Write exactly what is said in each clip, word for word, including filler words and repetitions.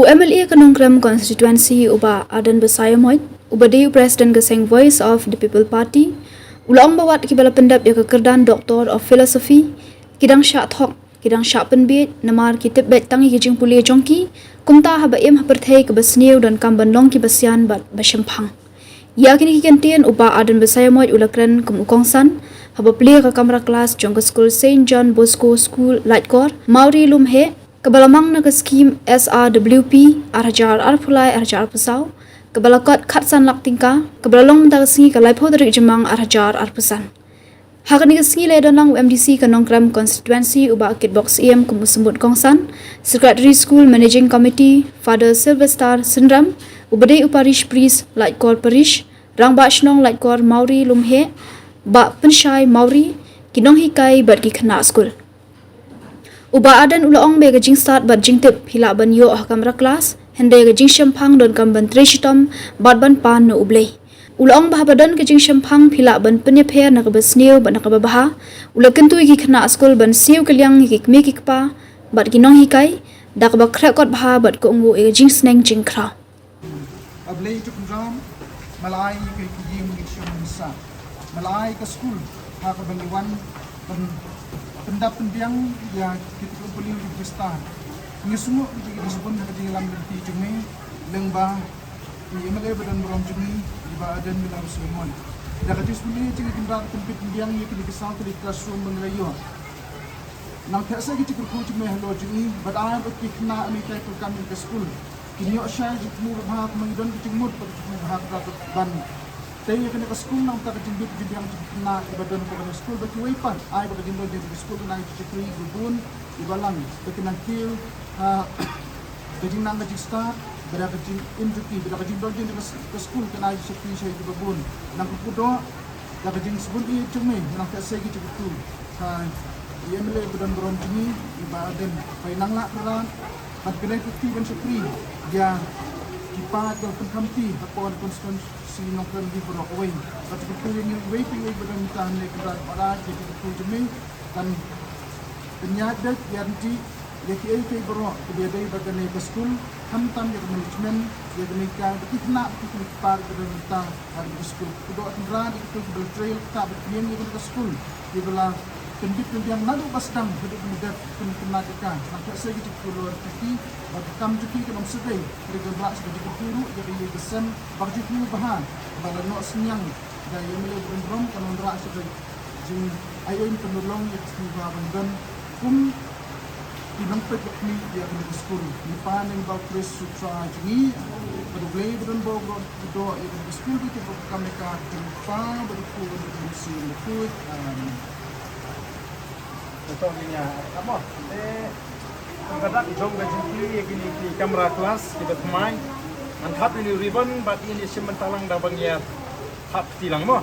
U M L A ka Nongkrem constituency u Bah Ardent Basaiawmoit, uba dei u President ka seng Voice of the People Party, u la ong ba wat kiba la pyndep ïa ka kyrdan Doctor of Philosophy, ki dang shah thok, ki dang shah pynbiej, namar ki tip beit tang ïa ki jingpule jong ki, kumta haba im ha pyrthei kaba sniew donkam ban long kiba sian bad ba shemphang. Ïa kine ki kyntien u Bah Ardent Basaiawmoit u la kren kum u kongsan haba plie ka kamra klas jong ka skul Saint John Bosco School Laitkor, Mawri Lumheh, kaba la mang na ka skhim S R W P ar hajar arphew lai ar hajar arphew saw, kaba la kot khatsan lak tyngka, kaba la long mynta ka sngi ka laiphew tarik Jymmang ar hajar arphew san. Ha kane ka sngi la ïadon lang u M D C ka Nongkrem constituency u Bah Kitbok Syiem kum u symbud kongsan, Secretary School Managing Committee Father Sylvester Synrem, uba dei u Parish Priest Laitkor Parish, Rangbah Shnong Laitkor Mawri Lumheh, Bah Pynshai Mawri, ki nonghikai bad ki khynnah skul. U Bah Ardent u la ong ba ïa ka jingstad bad jingtip phi lah ban ïoh ha kamra klas, hynrei ka jingshemphang donkam ban trei shitom bad ban pan na U Blei. U la ong ba haba don ka jingshemphang phi lah ban pynïapher na kaba sniew bad na kaba bha. U la kyntu ïa ki khynnah skul ban siew kylliang ïa ki kmie ki kpa bad ki nonghikai da kaba khreh kot bha bad kohnguh ïa ka jingsneng jingkhraw. A Blei to kynram, ma la ai ïa ka ïing ïa ka shong nongsa, ma la ai ïa ka skul ha kaba ngi wan ban pyndap pynbiang ïa ki tnat pule u Khristan. Ngi sngewnguh ïa ka jingshibun ha ka jingïalam lynti jong me lyngba i M L A ba don burom jong ngi, i Bah Ardent Miller Basaiawmoit. Da ka jingshibun jong ngi, ngi kynran pynbit pynbiang ïa kine ki saw tylli ki classroom ba ngi la ïoh. Nang theh sa ki jingkyrkhu jong me halor jong ngi, bad ai ba ki khynnah ngi kai program ïa ka skul kin ïoh shai jingthmu ba bha, kumba ngi don ka jingmut ba ka jingthmu ba bha ka ban tei ïa kane ka skul. Nangta ka jingbit jingbiang jong ki khynnah kiba don ha kane ka skul, bad kiwei pat ai ba ka jingdon jong ka skul kan ai jingshakri ba bun ïa balang, ba kin nang kiew ha ka jingnang ka jingstad, bad ka jingim jong ki, bad ka jingdon jong ka skul kan ai jingshakri sha kiba bun. Nang kyrkhu doh da ka jingsbun ïeit jong me, nang theh sa ki jingkyrkhu ha i M L A ba don burom jong ngi, i Bah Ardent, ba in nang lah kyrdan ban kynnoh kti ban shakri ïa ki paid ba pynkham kti ha ka constituency Nongkrem hi baroh kawei. Ka jingkyrkhu ïa ngi iwei pa iwei ba don mynta hangne, kynran ba la ïa ki jingkyrkhu jong me kan pynïaid beit ïa ryntih ïa kiei kiei baroh kiba ïadei bad kane ka skul, khamtam ïa ka management, ïa kane ka, bad ki khynnah bad ki khynnah ki kpa kiba don mynta ha kane ka skul. Kyrkhu doh kynran ïa kito kiba la trei lyngkhuh bad pynïeng ïa kane ka skul, kiba la pynbit pynbiang naduh ba sdang haduh ba la dep, kin kynnoh ïa ka. Nang theh sa ki jingkyrkhu halor kti, ba ka kam jong ki kan ym sadei, hynrei kan wanrah sa ka jingkyrkhu ruh ïa ka ïing ka sem, ba ka jingkyrkhu ba bha ba la noh synñiang da i M L A ba don burom, kan wanrah sa ka jingaiei pynurlong ïa ka jingkyrkhu ba bha ban don kum ki nongpeit ba kmie ïa kane ka skul. Ngi pan ïa ba U Khrist U Trai jong ngi bad U Blei ba don burom, ba doh ïa kane ka skul, ba ïa ka kam ïa ka, ha ka kyrteng U Kpa bad U Khun bad U Mynsiem Bakhuid. Amen. Te to ngin ïa, amo, te, ka dak jong ka jingplie ïa kine ki kamra klas kiba thymmai. Ngan thap ïa une u ribbon bad ngin ïa shim bynta lang da ba ngi ïa thap kti lang mo.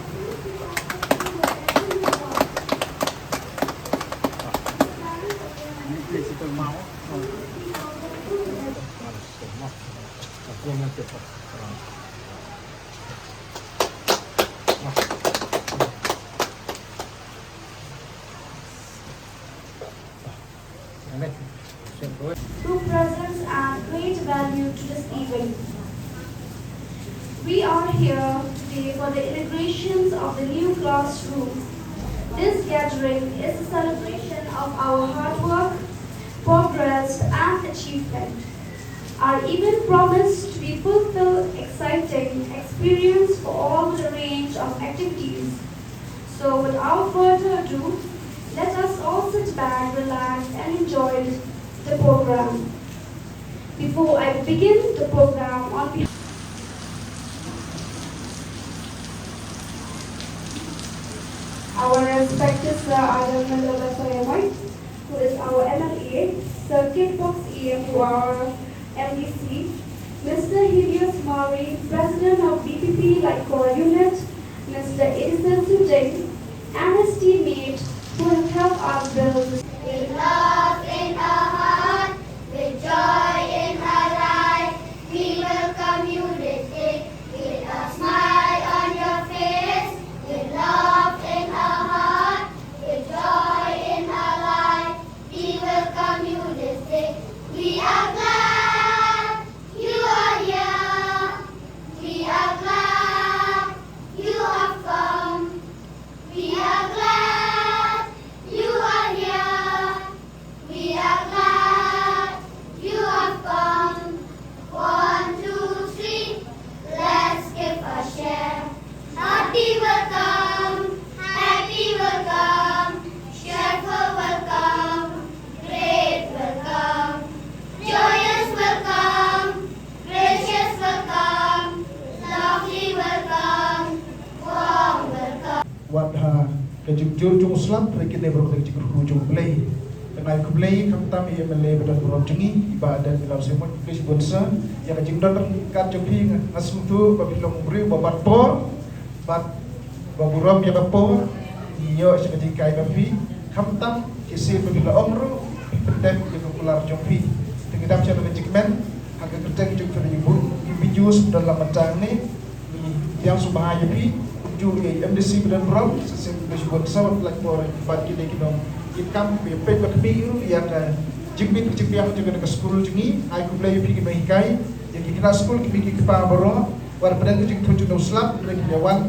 True presence and great value to this event. We are here today for the inaugurations of the new classroom. This gathering is a celebration of our hard work, progress, and achievement. Our event promised to be fulfill exciting experience for all with a range of activities. So without further ado, let us all sit back, relax, and enjoy the program. Before I begin the program, on behalf our respected Sir Ardent Miller Basaiawmoit, who is our M L A, Sir Kitbok Syiem, who are M D C, Mister Helios Mawrie, President of B P P Laitkor Unit, Mister Edison Suting, and his teammate who have helped us build. With love in our heart, with joy in our life, we welcome you this day. With a smile on your face, with love in our heart, with joy in our life, we welcome you this day. We are glad. Ka jingjur jong u slap, hynrei kine baroh ka jingkyrkhu jong U Blei. Te nga ai khublei khamtam ïa i M L A ba don burom jong ngi, i Bah Ardent Miller Saiawmoit, khublei shibun sir ïa ka jingdon ryngkat jong phi. Nga sngewthuh ba phi long u briew uba bat por bad uba burom ïa ka por. Ngi ïoh sha ka jinghikai na phi, khamtam shisien ba phi la ong ruh phi pyndep ïa ka kular jong phi. Te ngi dap sha ka jingkmen ha ka kyrteng jong phi, ngi bun ngi pynjur sha ka dang mynta ne. Ngi pdiang sngewbha ïa phi, kumjuh ïa i M D C ba don burom, sa shisien khublei shibun sir ba phi la pynlait por bad kine ki nongïalam, ïa peit bad khmih ruh ïa ka jingbit ka jingbiang jong kane ka skul jong ngi. Ai khublei ïa phi ki nonghikai, ïa ki khynnah skul, ki mei ki kpa baroh, wat hapdeng ka jingthut jong u slap, hynrei ki la wan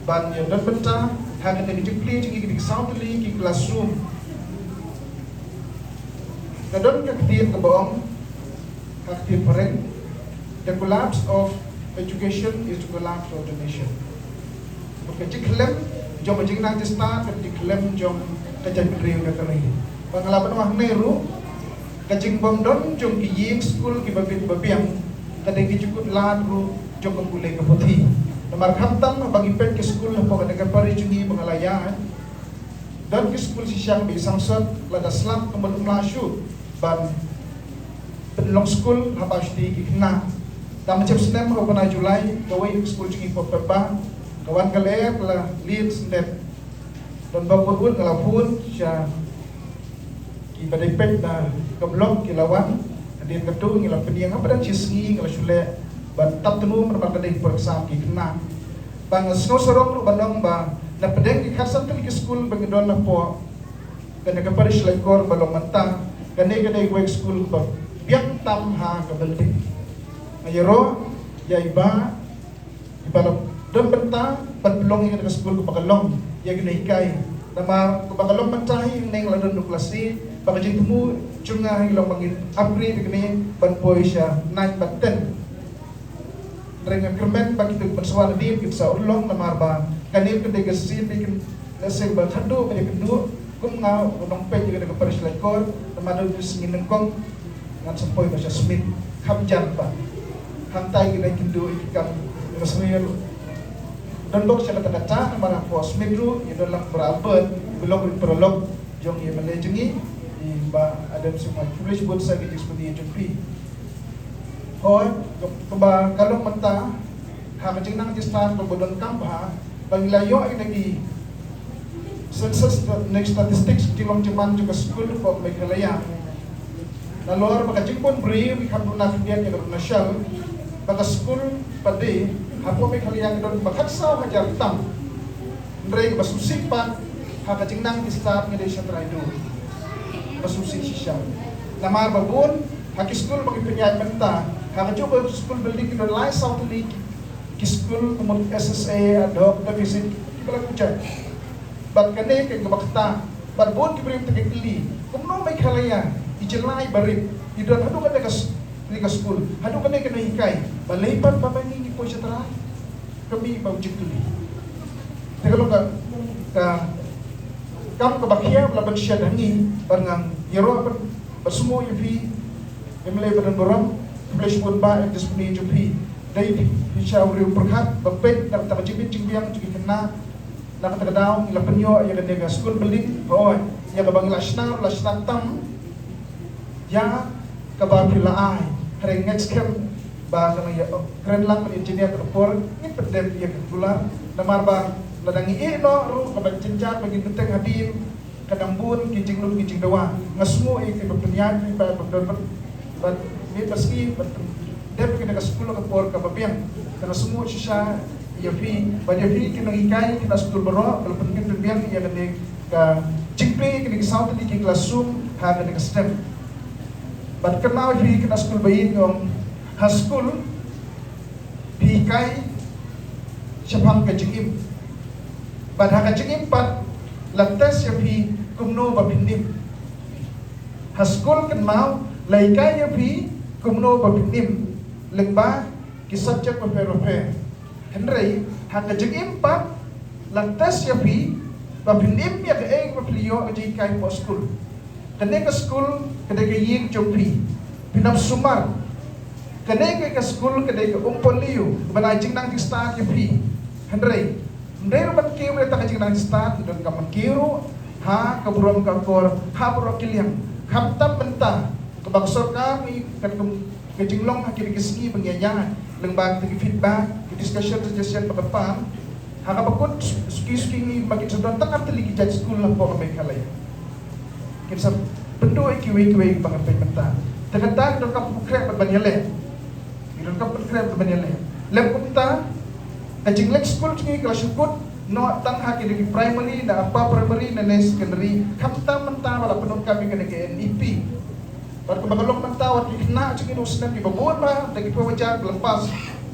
ban ïa don bynta ha kane ka jingplie jong ngi, kine ki saw tylli ki classroom. Ka don ka ktien kaba ong ha ka ktien phareng, "The collapse of education is the collapse of the nation." Bad ka jingkhlem jong ka jingnang jingstad, ka jingkhlem jong ka jaitbynriew ka ri. Ba nga la ban ong hangne ruh, ka jingbym don jong ki ïing skul kiba bit ba biang ka dei ka jingkut lad ruh jong ka pule ka puthi. Namar khamtam haba ngi peit ki skul hapoh kane ka parish jong ngi ba nga la ïaid, don ki skul shisha ba i sangsot lada slap ka mut ym lah shuh ban pynlong skul haba shuti ki khynnah. Tang mynta snem ha u bnai July, kawei ka skul jong ngi hapoh Pepba ka wan ka lyer, ka la lin sendep. Don ba kut nga la phone sha kiba dei peit na ka block, ki la wan. Hadien kata ngi la pynïeng hapdeng shi sngi, ngi la shu leh ban tap tnum namar ka dei por exam ki khynnah. Ba nga sngew sarong ruh ban ong ba na pdeng ki khatsan tylli ki skul ba ngi don hapoh kane ka parish Laitkor ba long mynta, kane ka dei kawei ka skul kaba biang tam ha ka building. Nga ïaroh ïa i Bah, i Bah la don bynta ban pynlong ïa kane ka skul kaba ka long ïa kine ki nonghikai. Namar kaba ka long mynta hi hangne la don u klas A, ba ka jingthmu jong nga hi long ba ngin upgrade ïa kane ban poi sha nine bad ten. Hynrei nga kyrmen ba kita kiba sngewbha nadien kin sa urlong, namar ba kane ka dei ka sien ba kin, lehse ba khadduh ba ïakynduh. Kum nga u nongpeit ïa kane ka parish Laitkor, namar da u sngi nyngkong ngan sa poi ba sha Smit, kham jan ba. Hangtai ki dang ïakynduh ïa ki kam ïa ka sngewsih. Don bok sha kata kata, namar hapoh Smit ruh ngi don lang Brother Albert, ba long ruh paralok jong i M L A jong ngi, i Bah Ardent Saiawmoit. Khublei shibun sir ïa ka jingsngewbha jong phi. Hooid, kaba ka long mynta ha ka jingnang jingstad kaba donkam bha, ba ngi la ïoh ïa kine ki census ne statistics ki long jingman jong ka skul hapoh Meghalaya. Nalor ba ka jingbun briew ngi kham duna khyndiat ïa ka duna shal, ba ka skul pat de hapoh Meghalaya ngi don ba khatsaw hajar tam. Hynrei ba sngewsih pat ha ka jingnang jingstad ngi dei sha trai dur. Ba sngewsih shisha. Namar ba bun ha ki skul ba ngi pynïaid mynta, ha kajuh ka skul building ki don lai saw tylli ki, ki skul ka mut S S A, ad hoc, deficit, kiba la kujat. Bad kane ka kaba kata, bad bun ki briew te ki kylli, kumno Meghalaya, i jylla iba rit, i don haduh kane ka s-, kane ka skul, haduh kane ka nonghikai, balei pat ba ma ngi ngi poi sha trai? Ka mih ba u jingkylli. Te ka long ka, ka kam kaba khia ba la pynshet ha ngi, bad ngan ïaroh ban, ban sngewbha ïa phi, M L A ba don burom, khublei shibun Bah ïa ka jingpyni jong phi. Dei phi sha u riew pyrkhat ba peit na ka bynta ka jingbit jingbiang jong ki khynnah. Na kata ka daw ngi la pynïoh ïa kane ka school building, hooid, ïa kaba ngi la shna, la shna tam ïa kaba phi la ai. Hynrei ngeit skhem ba ka nang ïa kren lang bad engineer ka por ngin pyndep ïa ka kular. Namar ba lada ngi ïeh noh ruh kaba jynjar ba ngin bteng hadien, ka dang bun ki jinglut ki jingdawa. Nga sngew ïa kiba pynïaid, kiba pyndonkam, bad mih ba sngi ban pyndep ïa kane ka school ha ka por kaba biang. Te nga sngew shisha ïa phi, bad ïa phi ki nonghikai, ki nonghikai school baroh ba la pynbiang, pynbiang ïa kane ka jingplie, kine ki saw tylli ki classroom ha kane ka step. Bad kynmaw ïa phi ki nonghikai school ba ïeit, nga ong ha school phi hikai shaphang ka jingim. Bad ha ka jingim pat la test ïa phi kumno ba phin im. Ha school kynmaw la hikai ïa phi kumno ba phin im lyngba ki subject bapher bapher. Hynrei ha ka jingim pat la test ïa phi ba phin im ïa kaei ba phi la ïoh ka jinghikai hapoh school. Kane ka school ka dei ka ïing jong phi. Phin ym sumar. Kane ka, ka school ka dei ka umpohliew ban ai jingnang jingstad ïa phi. Hynrei Ym dei ruh ban kiew ïa kata ka jingnang stad, ngi donkam ban kiew ruh ha ka burom ka akor ha baroh ki liang. Khamtam mynta kaba ka sorkar ngi katkum ka jinglong ha kine ki sngi ba ngi ïa ïaid lyngba kita ki feedback, ki discussion, suggestion ba ka pan. Ha kaba kut suki suki ngi ba kin sa don tang artylli ki jait skul hapoh ka Meghalaya. Kin sa pynduh ïa kiwei kiwei ba ngan peit mynta. Te kata ngi donkam pynkhreh bad ban ïaleh. Ngi donkam pynkhreh bad ban ïaleh. Lem kumta, ka jingleh skul jong ngi ka la shu kut noh tang ha kine ki primary, na upper primary, na ne secondary. Khamtam mynta ba la pyndonkam ïa kane ka N E P. Bad kumba ka long mynta, wat ki khynnah jong ngi u snem kiba bun bha, da ki phew hajar ki la pass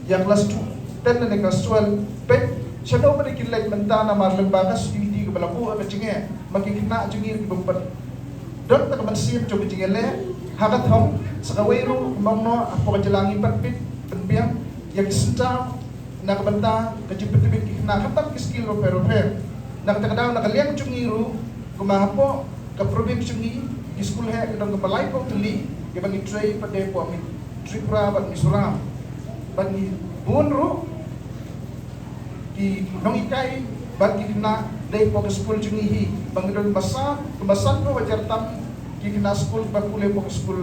ïa klas two, ten ne klas twelve. Peit shano ba kin leit mynta namar lyngba ka subsidy kaba la buh ha ka jingeh. Ma ki khynnah jong ngi kiba bun don ka mynsiem jong ka jingïaleh. Ha ka thong sa kawei ruh, kumba ong noh, hapoh ka jylla ngi pat pynbiang ïa ki centre na ka bynta ka jingpyntbit ki khynnah khamtam ki skill bapher bapher. Na kata ka daw na ka liang jong ngi ruh, kumba hapoh ka province jong ngi, ki skul heh ki don kumba laiphew tylli kiba ngi trei pat de hapoh Tripura bad Mizoram. Bad ngi bun ruh ki nonghikai bad ki khynnah dei hapoh ka skul jong ngi hi, ba ngi don kumba sa, kumba sanphew hajar tam ki khynnah skul ba pule hapoh ka skul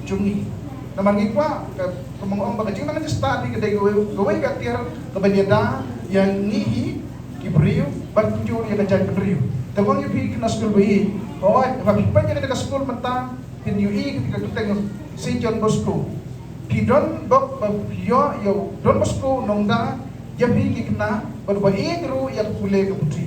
jong ngi. Namar ngi kwah ka, kumba nga ong ba ka jingnang jingstad hi ka dei kawei, kawei ka tiar kaba ïada ïa ngi hi ki briew bad kumjuh ïa ka jaitbynriew. Te nga ong ïa phi khynnah skul ba ïeit, hooid, haba phi peit ïa kata ka skul mynta, phin ïohi ïa ka kyrteng Saint John Bosco. Phi don bok ba phi ïoh ïa u Don Bosco u nongda ïa phi ki khynnah, bad uba ïeit ruh ïa ka pule ka puthi.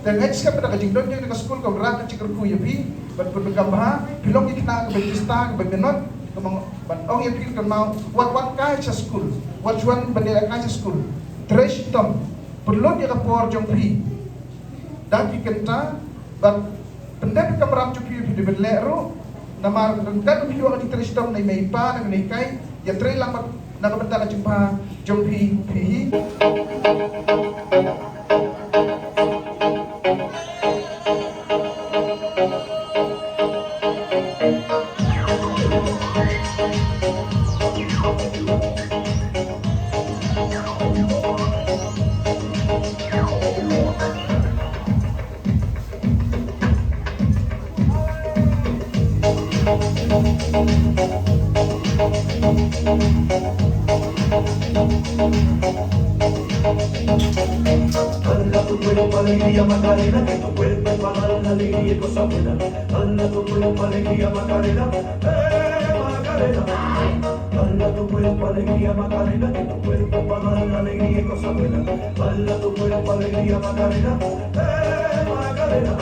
Te nga ngeit skhem ba da ka jingdon jong kane ka skul ka wanrah ka jingkyrkhu ïa phi, bad pyndonkam bha, phi long ki khynnah kiba jingstad, kiba minot, kiba, ban ong ïa phi kynmaw, wat wan kai sha skul, wat shu wan ban leh kai sha skul. Trei shitom, pynlut ïa ka por jong phi da ki kynta, bad pyndep ïa ka kamram jong phi, phi dei ban leh ruh. Namar ryngkat bad phi ïoh ka jingtrei shitom na i mei i pa, na kane ka hikai, ïatrei lang bad na ka bynta ka jingbha jong phi, phi hi. Dala tu cuerpo alegría, Macarena, que tu cuerpo es para dar la alegría y cosas buenas. Dala tu cuerpo alegría, Macarena, eh, Macarena. Dala tu cuerpo alegría, Macarena, que tu cuerpo es para dar la alegría y cosas buenas. Dala tu cuerpo alegría, Macarena, eh, Macarena.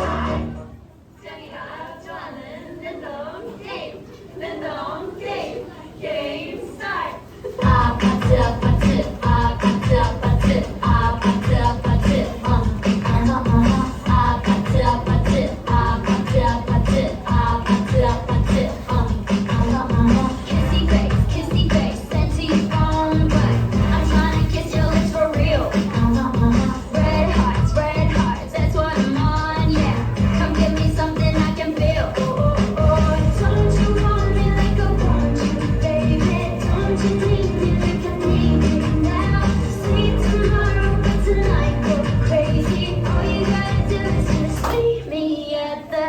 Game start. Kissy face, kissy face, sexy on the way. I'm tryna kiss your lips for real. Red hearts, red hearts, that's what I'm on, yeah. Come give me something I can feel. Oh, oh, oh. Don't you want me like I want you, baby? Don't you need me like I need you now? Say tomorrow, but tonight go crazy. All you gotta do is just meet me at the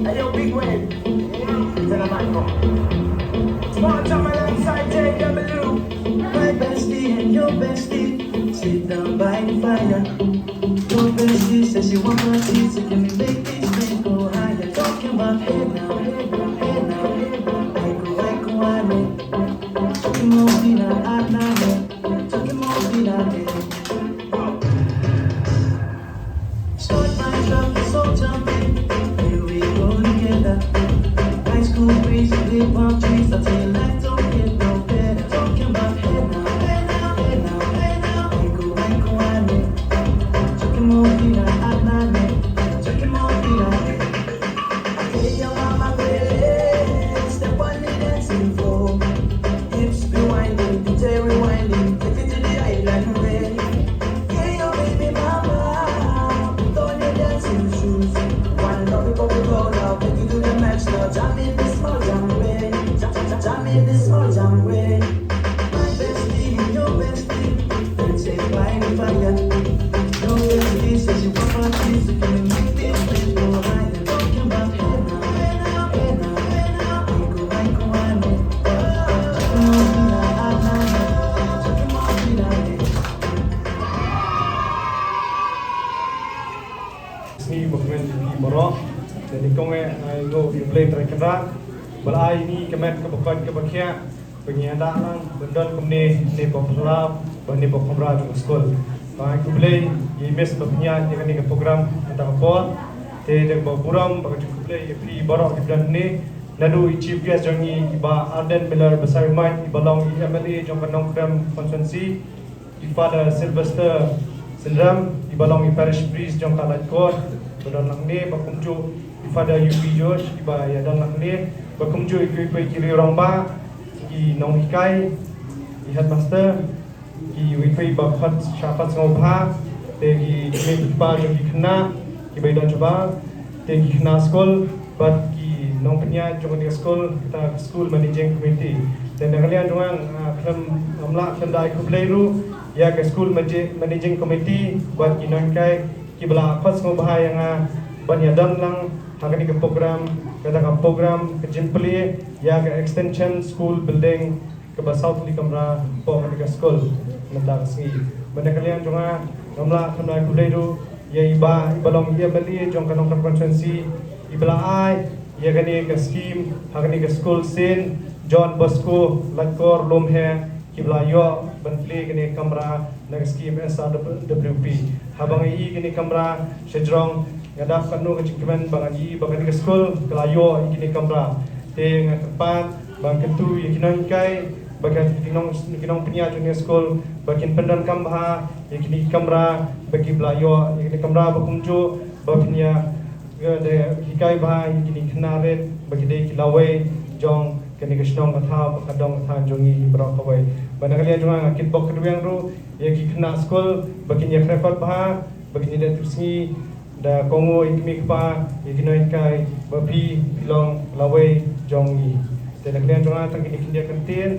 Hey, yo, Big Wave. Tell 'em I come. Small time alongside J W. My bestie and your bestie sit down by the fire. Your bestie says she want my kids, so can we make this thing go higher? Talking about hey now, hey now, hey now, hey now. I go, I go, I go. Start my truck, let's all jump in. Here we go together. High school breeze, big palm trees. I tell you, life don't get no better. Talking about hey now, hey now, hey now, hey now. Hey go, hey go, I need. Chuck him off, be like, I need. Chuck him off, be like, hey. Hey, your mama, really. Step on the dancing floor. Hips be winding, D J rewinding, take it to the island way. Yeah, your baby mama, put on your dancing shoes. One drop of Coca-Cola, take it to the max now. Jam in the small jam way, jam, jam, jam in the small jam way. My bestie, your bestie, friends say by the fire. Your bestie says you want my kiss, so can we make this thing go higher? Talking about hey now, hey now, hey now, hey now. Hey go, hey go, I need. Sngi ba kmen ki baroh. Te nyngkong eh, ai nguh ïa U Blei Trai Kynrad ba la ai ïa ngi ka met kaba koit kaba khiah ba ngi ïada lang ban don kumne ne ba phylla bad ne ba khamra jong ka skul. Ba ai khublei ïa i Miss ba pynïaid ïa kane ka program mynta ka por. Te da kaba burom bad ka jingkhublei ïa phi baroh kiba don hangne. Naduh i chief guest jong ngi i Bah Ardent Miller Basaiawmoit i ba long i M L A jong ka Nongkrem constituency, i Father Sylvester Synrem i ba long i parish priest jong ka Laitkor ba don hangne, ba kumjuh i Father U P George i ba ïa don hangne, ba kumjuh i kiwei kiwei ki riew rangbah, ki nonghikai, i headmaster, kiwei kiwei ba khot, sha khot sngewbha, te ki kmie ki kpa jong ki khynnah kiba ïadon shabar, te ki khynnah skul bad ki nongpynïaid jong kane ka skul, kata ka school managing committee. Te na ka liang jong nga, ah, khlem, ngam lah khlem da ai khublei ruh ïa ka school manage-, managing committee bad ki nonghikai kiba la khot sngewbha ïa nga ban ïadon lang ha kane ka program, kata ka program ka jingplie ïa ka extension school building kaba saw tylli kamra hapoh kane ka skul mynta ka sngi. Bad na ka liang jong nga, ngam lah khlem da ai khublei ruh ïa i Bah, i ba long i M L A jong ka Nongkrem constituency, i ba la ai ïa kane ka scheme ha kane ka skul Saint John Bosco Laitkor Lumhe, kiba la ïoh ban plie kane ka kamra na ka scheme S R W P. Haba nga ïohi kane ka kamra shajrong, nga dap katno ka jingkmen ba nga ïohi ba kane ka skul ka la ïoh ïa kane ka kamra. Te nga kyrpad ba nga kyntu ïa ki nonghikai, ba ki nong, ki nongpynïaid jong kane ka skul ba kin pyndonkam bha ïa kine ki kamra, ba kiba la ïoh ïa kine ki kamra ba kumjuh ba pynïaid, eh, da hikai bha ïa kine ki khynnah rit ba ki dei ki lawei jong kane ka shnong ka thaw, ka dong ka thaiñ jong ngi baroh kawei. Bad na ka liang jong nga, nga kitbok kyrwiang ruh ïa ki khynnah skul ba kin ïakhreh kot bha, ba kin ïaleh tipsngi da kohnguh ïa ki kmie ki kpa, ïa ki nonghikai, ba phi, phi long lawei jong ngi. Te na ka liang jong nga tang kine khyndiat kyntien.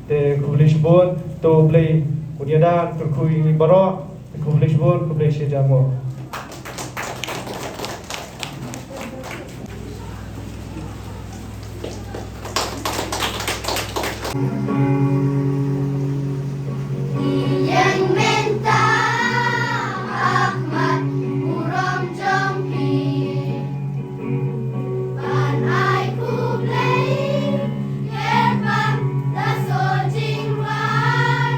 Te khublei shibun, to U Blei un ïada kyrkhu ïa ngi baroh. Te khublei shibun, khublei shihajar nguh. Ïeng mynta ha khmat burom jong phi. Ban ai khublei kyrpang da shu jingrwai.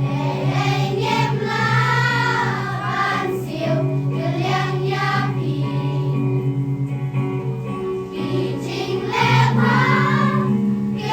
Hei, hei, ngim lah ban siew kylliang ïa phi. Ki jingleh bha, ki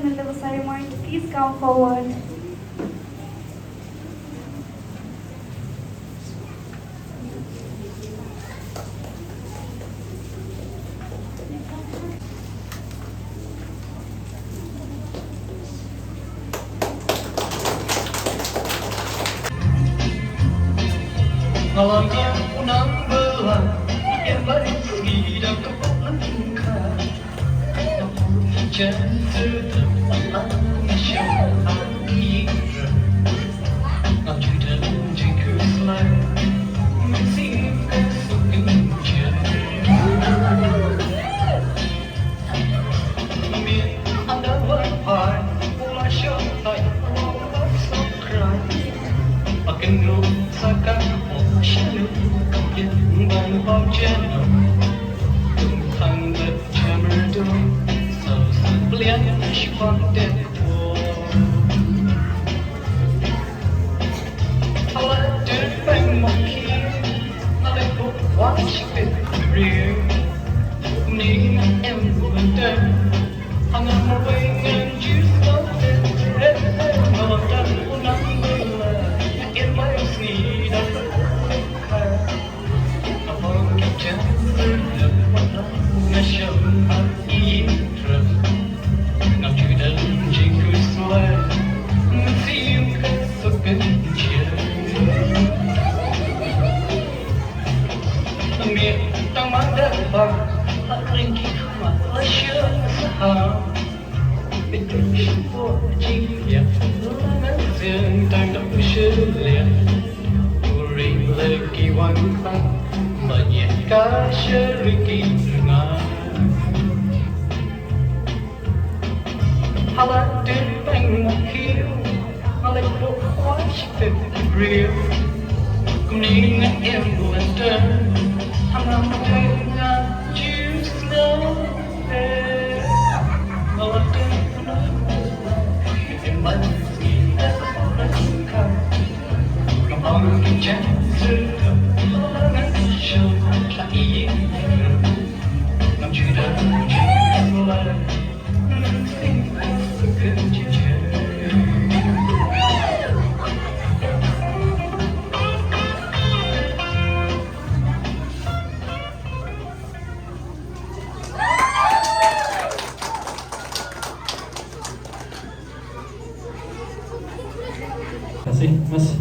Little ceremony, please come forward. Kasih, Mas.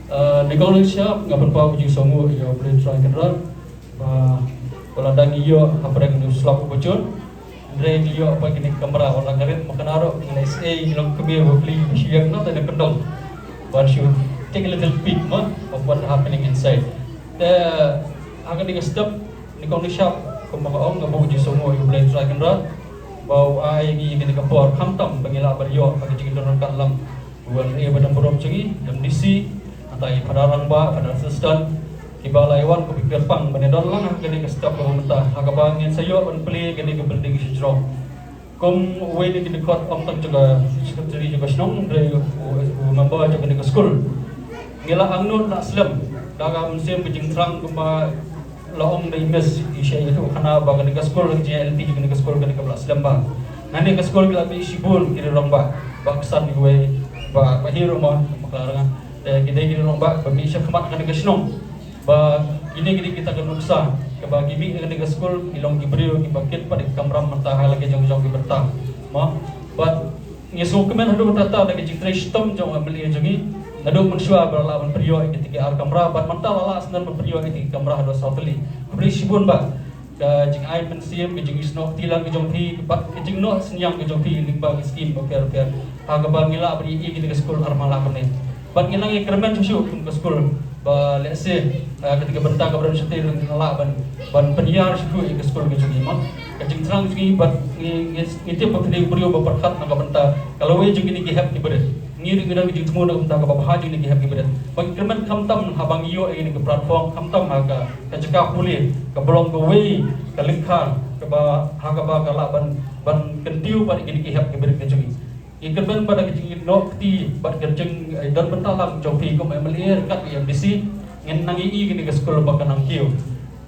Uh, ni kong leng siap nga pynpaw ju songu ïa u Blei Trai Kynrad. Ba u la dang ïoh hapdeng u slap u bujun. Hynrei ngi ïoh ba kine ki kamra wat la ka rit ma ka na ruh ngi la isei ngi long kmie ba pli ba shu ïeng noh te na kyndong. Ban shu take a little peek ma of what happening inside. Te ha kane ka step ni kong ni shap kumba nga ong nga buh jingsngew ïa U Blei Trai Kynrad ba u ai ngi kane ka por khamtam ba ngi lah ban ïoh ha ka jingdon ryngkat lang. Wan ïa ba dang burom jong ngi, M D C, hangta i Phadar Rangbah, Phadar Assistant, kiba la ïa wan ko ki kyrpang ban ïa don lang ha kane ka step kaba mynta, ha kaba ngin sa ïoh ban plie kane ka building sha jrong. Kum uwei na ki dkhot ym tang jong ka secretary jong ka shnong, hynrei u, u member jong kane ka skul. Ngi la angnud la slem da ka mynsiem ka jingthrang kumba la ong dei miss i sha ïathuh khana ba kane ka skul ka jingïaid lynti jong kane ka skul kane kaba la slem bha. Nangne ka skul ki la mih shibun ki rangbah, Bah Ksan iwei, Bah Pahir Umar, Bah Klaranga. Te ki dei ki rangbah ba mih sha khmat kane ka shnong. Ba kine ki dei kita ka nuksa kaba ki mih kane ka skul ki long ki briew kiba kit pat ki kamram mynta ha la ki jong jong ki bynta. Mo, bad ngi sngewkmen haduh katta katta da ka jingtrei shitom jong u M L A jong ngi. Naduh mynshuwa ba la lah ban pynïoh ïa kita ki ar kamra bad mynta la lah shisha ban pynïoh ïa kita ki kamra haduh saw tylli. Khublei shibun Bah. Ka jingai mynsiem, ka jingisnoh kti lang ka jong phi bad ka jingnoh synñiang ka jong phi lyngba ki skim bapher bapher. Ha kaba ngi lah ban ïohi ïa kita ki skul armala kumne. Bad ngi nang ïakyrmen shuh shuh kum ka skul. Ba lehse, eh, kata ka bynta kaba don shatei ruh ngi lah ban, ban pynïar shuh shuh ïa ka skul ka jong ngi mo. Ka jingthrang jong ngi bad ngi, ngi, ngi tip ba phi dei u briew ba pyrkhat na ka bynta ka lawei jong kine ki hep ki barit. Ngi ruh ngi don ka jingthmu na ka bynta kaba bha jong kine ki hep ki barit. Ba ngi kyrmen khamtam haba ngi ïoh ïa kane ka platform khamtam ha ka, ka jaka pule kaba long kawei ka lyngkha kaba ha kaba ka lah ban, ban kyntiew bad ïa kine ki hep ki barit ka jong ngi. Ngi kyrmen bad ka jingnoh kti bad ka jing, eh, don bynta lang jong phi kum M L A ryngkat ïa M D C, ngin nang ïohi kane ka skul ba ka nang kiew.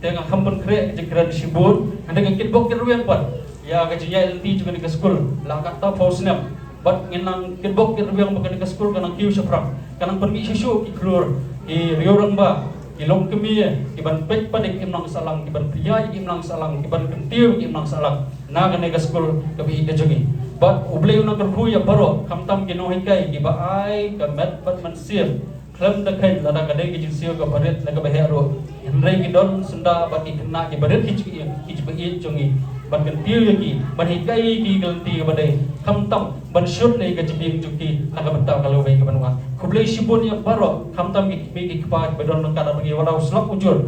Te nga kham pynkhreh ka jingkren shibun, hynrei ka kitbok kitrwiang pat. Ïa ka jingïaid lynti jong kane ka skul la katta phew snem. Bad ngin nang kitbok kitrwiang ba kane ka skul ka nang kiew shaphrang, ka nang pynmih shuh shuh ki khlur, ki riew rangbah, ki longkmie, ki ban peit pat ïa ki imlang sahlang, ki ban pynïaid ïa ki imlang sahlang, ki ban kyntiew ïa ki imlang sahlang na kane ka skul kaba ïeit ka jong ngi. Bad U Blei un nang kyrkhu ïa baroh, khamtam ki nonghikai kiba ai ka met bad mynsiem khlem da kheiñ, lada ka dei ka jingsiew kaba rit ne kaba heh ruh. Hynrei ki don syndah bad ki khynnah kiba rit ki jingim, ki jingbaïeit jong ngi, ban kyntiew ïa ki, ban hikai ïa ki ka lynti kaba dei, khamtam ban shut ïa ka jingim jong ki na ka bynta ka lawei kaban wan. Khublei shibun ïa baroh, khamtam ki kmie ki kpa kiba don ryngkat bad ngi, wat la u slap u jur,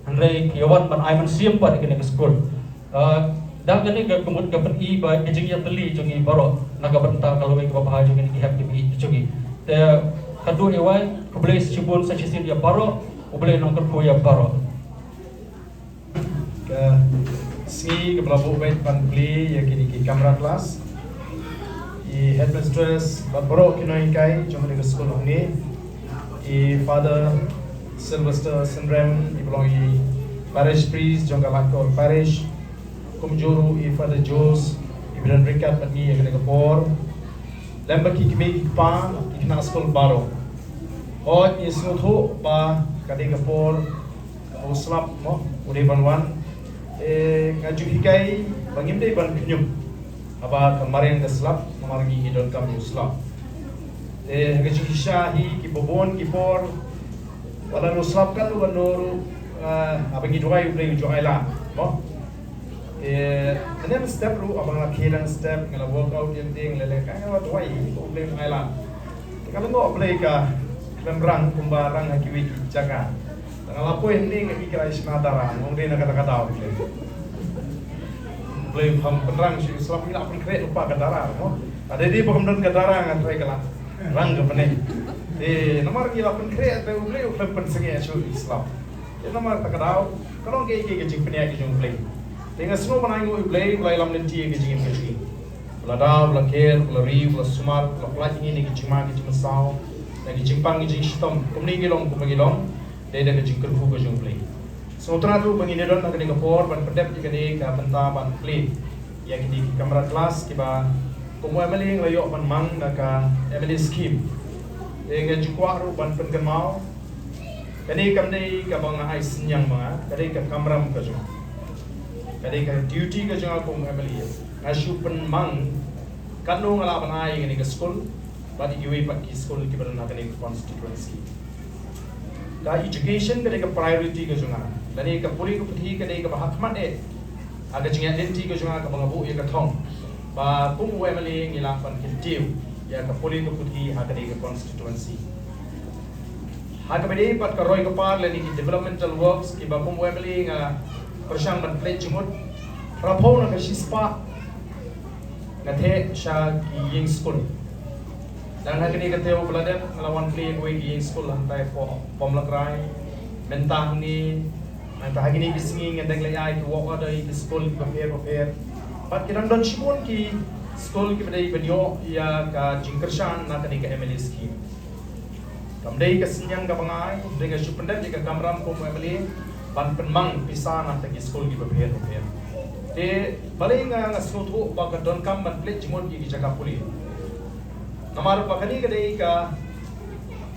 hynrei ki ïa wan ban ai mynsiem pat ïa kane ka skul. Ah, da kane ka, ka mut ka pyni ba ka jingïatylli jong ngi baroh na ka bynta ka lawei kaba bha jong ngi, ki hep kiba ïeit jong ngi. Te haduh ïa wai, khublei shibun sa shisien ïa baroh, U Blei un nang kyrkhu ïa baroh. Ka sngi kaba la buh beit ban plie ïa kine ki kamra klas, i headmistress bad baroh ki nonghikai jong kane ka skul hangne, i Father Sylvester Synrem, iba long i parish priest jong ka Laitkor Parish, kumjuh ruh i Father Jose, iba don ryngkat bad ngi ïa kane ka por, lem bad ki kmie ki kpa, ki khynnah skul baroh. Hooid, ngi sngewthuh ba ka dei ka por kaba u slap, mo, u dei ban wan. Eh, nga ju hikai ba ngim dei ban khñium haba ka mariang ka slap, namar ngi ngi donkam ïa u slap. Eh, ha ka jingshisha hi kiba bun ki por, wat la u slap katno katno ruh, eh, haba ngi duwai, U Blei u ju ai lad, mo. Eh, hynne mynstep ruh, haba nga la khie dang step, nga la workout ïa ka ding, nga la leh kai, nga la duwai, U Blei un ai lad. Te nga la ngop Blei ka khlem rang kumba rang ha kiwei ki jaka. Te nga la poi hangne nga i ka la shna dara, nga ong dei na kata ka daw, Blei. Blei u kham pynrang shuh slap, ngi la pynkhreh lypa ka dara, mo. Lada dei ba kam don ka dara, nga tharai ka la rang ka bneng. Eh, namar ngi la pynkhreh, te U Blei u khlem pynsangeh shuh slap. Te namar kata ka daw, ka long kaei kaei ka jingpynïaid ka jong U Blei. Te nga sngew ban ainguh ïa U Blei, U Blei lam lynti ïa ka jingim ka jong ngi. U la daw, u la ker, u la ri, u la sumar, u la pynlait ïa ngi na ki jingma ki jingmynsaw, na ki jingpang ki jingshitom, kumne ngi long kumba ngi long, dei da ka jingkyrkhu ka jong U Blei. Sngewtynnat ruh ba ngin ïa don ha kane ka por ban pyndep ïa kane ka bynta ban plie ïa kine ki kamra klas kiba kum u M L A nga la ïoh ban mang na ka M L A scheme. Te nga ju kwah ruh ban pynkynmaw, kane kam dei kaba nga ai synñiang ma nga, ka dei ka kamram ka jong nga. Ka dei ka duty ka jong nga kum M L A. Nga shu pynmang katno nga lah ban ai ïa kane ka skul bad ïa kiwei pat ki skul kiba don ha kane ka constituency. Ka education ka dei ka priority ka jong nga. Lane ka pule ka puthi ka dei kaba ha khmat eh ha ka jingïaid lynti ka jong nga kaba nga buh ïa ka thong ba kum u M L A ngi lah ban kyntiew ïa ka pule ka puthi ha kane ka constituency. Ha kaba dei pat ka roi ka par lane ki developmental works kiba kum u M L A nga pyrshang ban pynleit jingmut, phraphew na ka shispah nga theh sha ki ïing skul. Dang ha kane ka taïew ba la dep nga la wan plie kawei ki ïing skul hangtai hapoh Pomlakrai. Mynta hangne, nangta ha kine ki sngi ngan dang leit ai ki work order ïa ki skul kiba pher ba pher. Bad ki dang don shibun ki skul kiba dei ban ïoh ïa ka jingkyrshan na kane ka M L A scheme. Kam dei ka synñiang kaba nga ai, hynrei nga shu pyndep ïa ka kamram kum u M L A ban pynmang pisa na kata ki skul kiba pher ba pher. Te balei nga, nga sngewthuh ba ka donkam ban pynleit jingmut ïa ki jaka pule. Namar ba kane ka dei ka,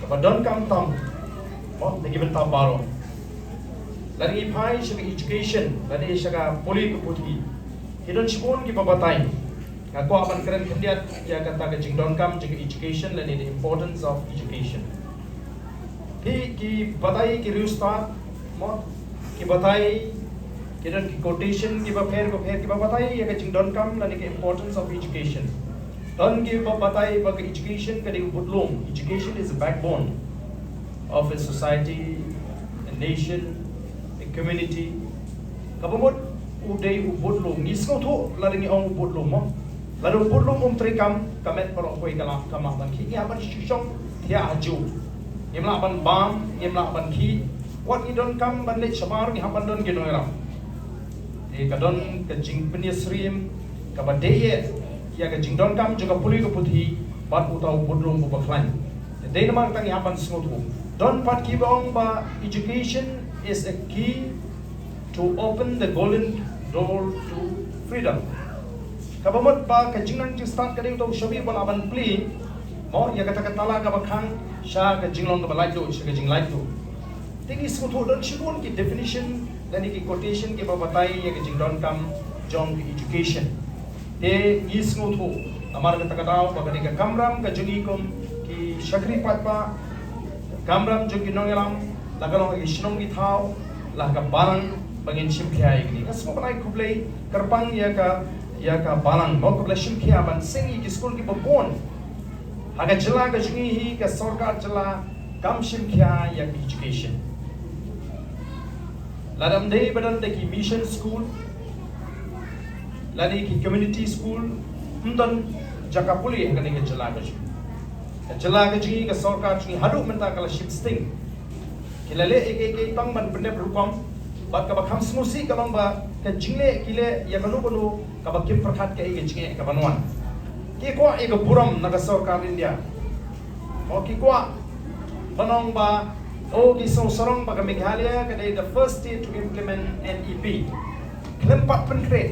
kaba donkam tam, mo, na ki bynta baroh. Lada ngi phai sha ka education, lada sha ka pule ka puthi, ki don shibun kiba batai. Nga kwah ban kren khyndiat ïa kata ka jingdonkam jong ka education lane the importance of education. Phi, ki batai ki riewstad, mo, ki batai, ki don ki quotation kiba pher ba pher kiba batai ïa ka jingdonkam lane ka importance of education. Don kiba batai ba ka education ka dei u budlum. Education is a backbone of a society, a nation, a community. Kaba mut u dei u budlum. Ngi sngewthuh lada ngi ong u budlum, mo. Lada u budlum um treikam, ka met baroh kawei ka lah, kam lah ban khih. Ngi hap ban shu shong thiah hajuh. Ngim lah ban bam, ngim lah ban khih. Wat ngi donkam ban leit shabar, ngi hap ban don ki nongïarap. Te ka don ka jingpynïasyriem kaba dei ïa ka jingdonkam jong ka pule ka puthi bad uta u budlum uba khlaiñ. Te dei namar kata ngi hap ban sngewthuh. Don pat kiba ong ba education is a key to open the golden door to freedom. Kaba mut ba ka jingnang jingstad ka dei uta u shabi ba lah ban plie, mo, ïa kata ka tala kaba khang sha ka jinglong kaba laitluid, sha ka jinglaitluid. Te ngi sngewthuh don shibun ki definition lane ki quotation kiba batai ïa ka jingdonkam jong ka education. Te ngi sngewthuh namar kata ka daw ba ka dei ka kamram ka jong ngi kum ki shakri paidbah, kamram jong ki nongïalam, la ka long ha ki shnong ki thaw, la ka balang ba ngin shim khia ïa kine. Nga sngewbha ban ai khublei kyrpang ïa ka, ïa ka balang, mo, kaba la shim khia ban seng ïa ki skul kiba bun. Ha ka jylla ka jong ngi hi ka sorkar jylla kam shim khia ïa ka education. Lada ym dei ba don da ki mission school, lane ki community school, ym don jaka pule ha kane ka jylla ka jong ngi. Ka jylla ka jong ngi, ka sorkar jong ngi haduh mynta ka la shim sting. Ki la leh ïa kiei kiei tang ban pyndep rukom, bad kaba kham sngewsih ka long ba ka jingleh ki leh ïa kano kano kaba kim pyrkhat kaei ka jingeh kaban wan. Ki kwah ïa ka burom na ka sorkar India. O, ki kwah ban ong ba, o, ki sngewsarong ba ka Meghalaya ka dei the first state to implement N E P. Khlem pat pynkhreh.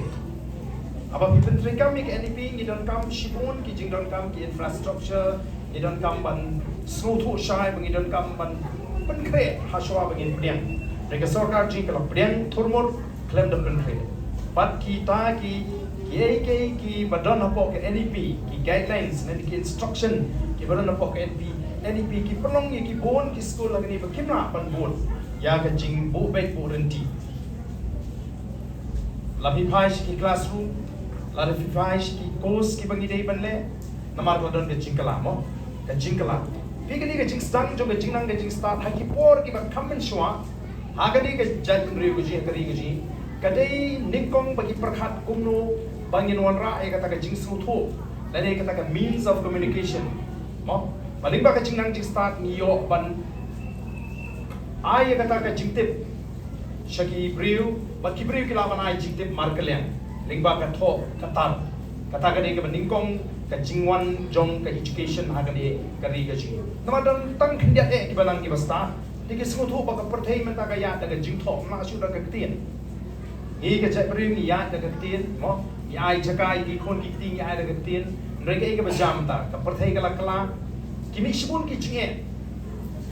Haba phi pyntreikam ïa ka N E P, ngi donkam shibun ki jingdonkam ki infrastructure, ngi donkam ban sngewthuh shai, ba ngi donkam ban pynkhreh ha shuwa ba ngin pdiang. Hynrei ka sorkar jong ngi ka la pdiang thurmut, khlem da pynkhreh. Bad kita ki, kiei kiei kiba don hapoh ka N E P, ki guidelines, lane ki instruction kiba don hapoh ka N E P, N E P, ki pynlong ïa ki bun ki skul ha kane ba kim lah ban bud ïa ka jingbuh beit buh rynti. La phi phai sha ki classroom, la phi phai sha ki course kiba ngi dei ban leh, namar ka la don ka jingkylla, mo, ka jingkylla. Phi, kane ka jingsdang jong ka jingnang ka jingstad ha ki por kiba kham mynshuwa, ha kane ka jaitbynriew ka jong ngi, ha ka ri ka jong ngi, ka dei nyngkong ba ki pyrkhat kumno ba ngin wanrah ïa kata ka jingsngewthuh, lane kata ka means of communication, mo. Ba lyngba ka jingnang jingstad ngi ïoh ban ai ïa kata ka jingtip sha ki briew, bad ki briew ki lah ban ai jingtip markylliang lyngba ka thoh ka tar. Kata ka dei kaba nyngkong ka jingwan jong ka education ha kane ka ri ka jong ngi. Namar don tang khyndiat eh kiba nang kiba stad, te ki sngewthuh ba ka pyrthei mynta ka ïaid da ka jingthoh, ym lah shuh da ka ktien. Ngi ka jaitbynriew ngi ïaid da ka ktien, mo, ngi ai jaka ïa ki khun ki kti, ngi ai da ka ktien. Hynrei kaei kaba jia mynta, ka pyrthei ka la kylla, ki mih shibun ki jingeh.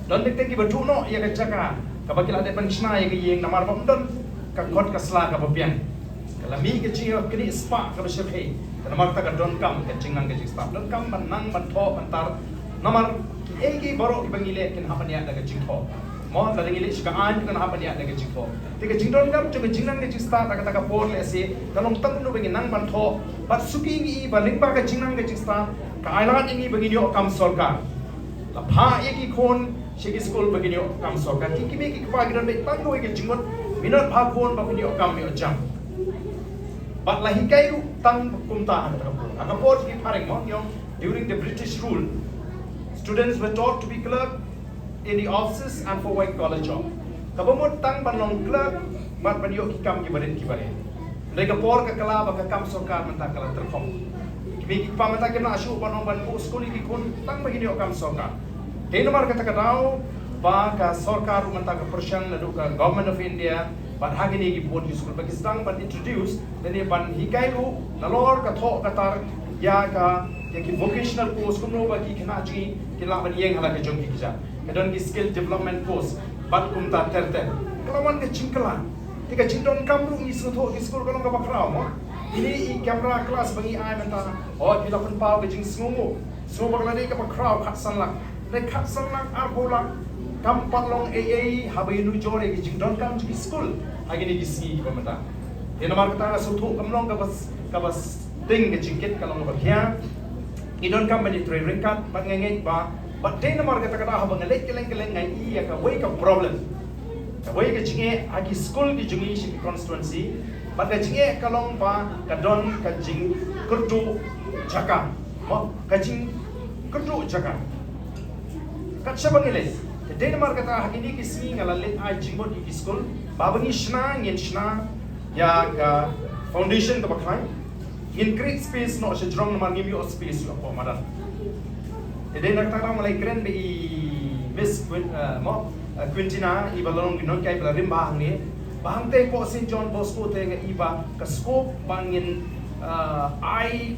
Don teng teng kiba duh noh ïa ka jaka kaba ki la dep ban shna ïa ka ïing, namar ba ym don ka kot ka sla kaba biang. Ka la mih ka jingïaknieh spah kaba shyrkhei. Te namar kata ka donkam ka jingnang ka jingstad, donkam ban nang ban thoh ban tar. Namar kiei kiei baroh kiba ngi leh kin hap ban ïaid da ka jingthoh. Mo, lada ngi leh sha ka aiñ, kan hap ban ïaid da ka jingthoh. Te ka jingdonkam jong ka jingnang ka jingstad ha kata ka por lehse ka long tang kumno ba ngin nang ban thoh. Bad suki ngi i ba lyngba ka jingnang ka jingstad ka ailad ïa ngi ba ngin ïoh kam sorkar. La phah ïa ki khun sha ki skul ba ngin ïoh kam sorkar. Ki kmie ki kpa ki don beit tang kawei ka jingmut, minot bha khun ba phin ïoh kam ïoh jam. Bad la hikai ruh tang kumta ha kata ka por. Ha ka por jong ki phareng, mo, ngi ong, during the British rule, students were taught to be clerk in the offices and for white collar job. Kaba mut tang ban long clerk bad ban ïoh ki kam kiba rit kiba rit. Hynrei ka por ka kylla ba ka kam sorkar mynta ka la tyrkhong. Ki kmie ki kpa mynta kim lah shuh ban ong ban buh skul ïa ki khun tang ba kin ïoh kam sorkar. Te namar kata ka daw ba ka sorkar ruh mynta ka pyrshang naduh ka Government of India bad ha kine ki board ki skul ba ki sdang ban introduce lane ban hikai ruh nalor ka thoh ka tar ïa ka, ïa ki vocational course, kumno ba ki khynnah jong ngi kin lah ban ïeng ha la ka jong ki kjat. Ka don ki skill development course bad kumta ter ter. Ka la wan ka jingkylla. Te ka jingdonkam ruh ngi sngewthuh ki skul ka long kaba khraw, mo. Kine i camera class ba ngi ai mynta, oh, phi la pynpaw ka jingsngewnguh. Sngewbha ka la dei kaba khraw khatsan lak. Dei khatsan lak, arphew lak, kam pat long ei ei haba ïanujor ïa ki jingdonkam jong ki skul ha kine ki sngi kiba mynta. Te namar kata nga sngewthuh kam long kaba, kaba sting ka jingkit, ka long kaba khia. Ngi donkam ban ïatrei ryngkat bad nga ngeit ba, bad dei namar kata ka daw haba nga leit kylleng kylleng nga ïohi ïa kawei ka problem, kawei ka jingeh ha ki skul ki jong ngi sha ki constituency. Bad ka jingeh ka long ba ka don ka jingkyrduh jaka. Mo, ka jingkyrduh jaka. Kat shaba ngi leit, te dei namar kata ha kine ki sngi nga la leit ai jingmut ïa ki skul ba, ba ngi shna, ngin shna ïa ka foundation kaba khlaiñ. Ngin create space noh sha jrong namar ngim ïoh space ïoh hapoh madan. Te dei na kata ka daw nga la kren bad i Miss Quin-, eh, mo, eh, Quintina, iba la long ki nonghikai ba la rim bha hangne. Ba hangtei hapoh Saint John Bosco te nga i ba ka scope ba ngin uh, ai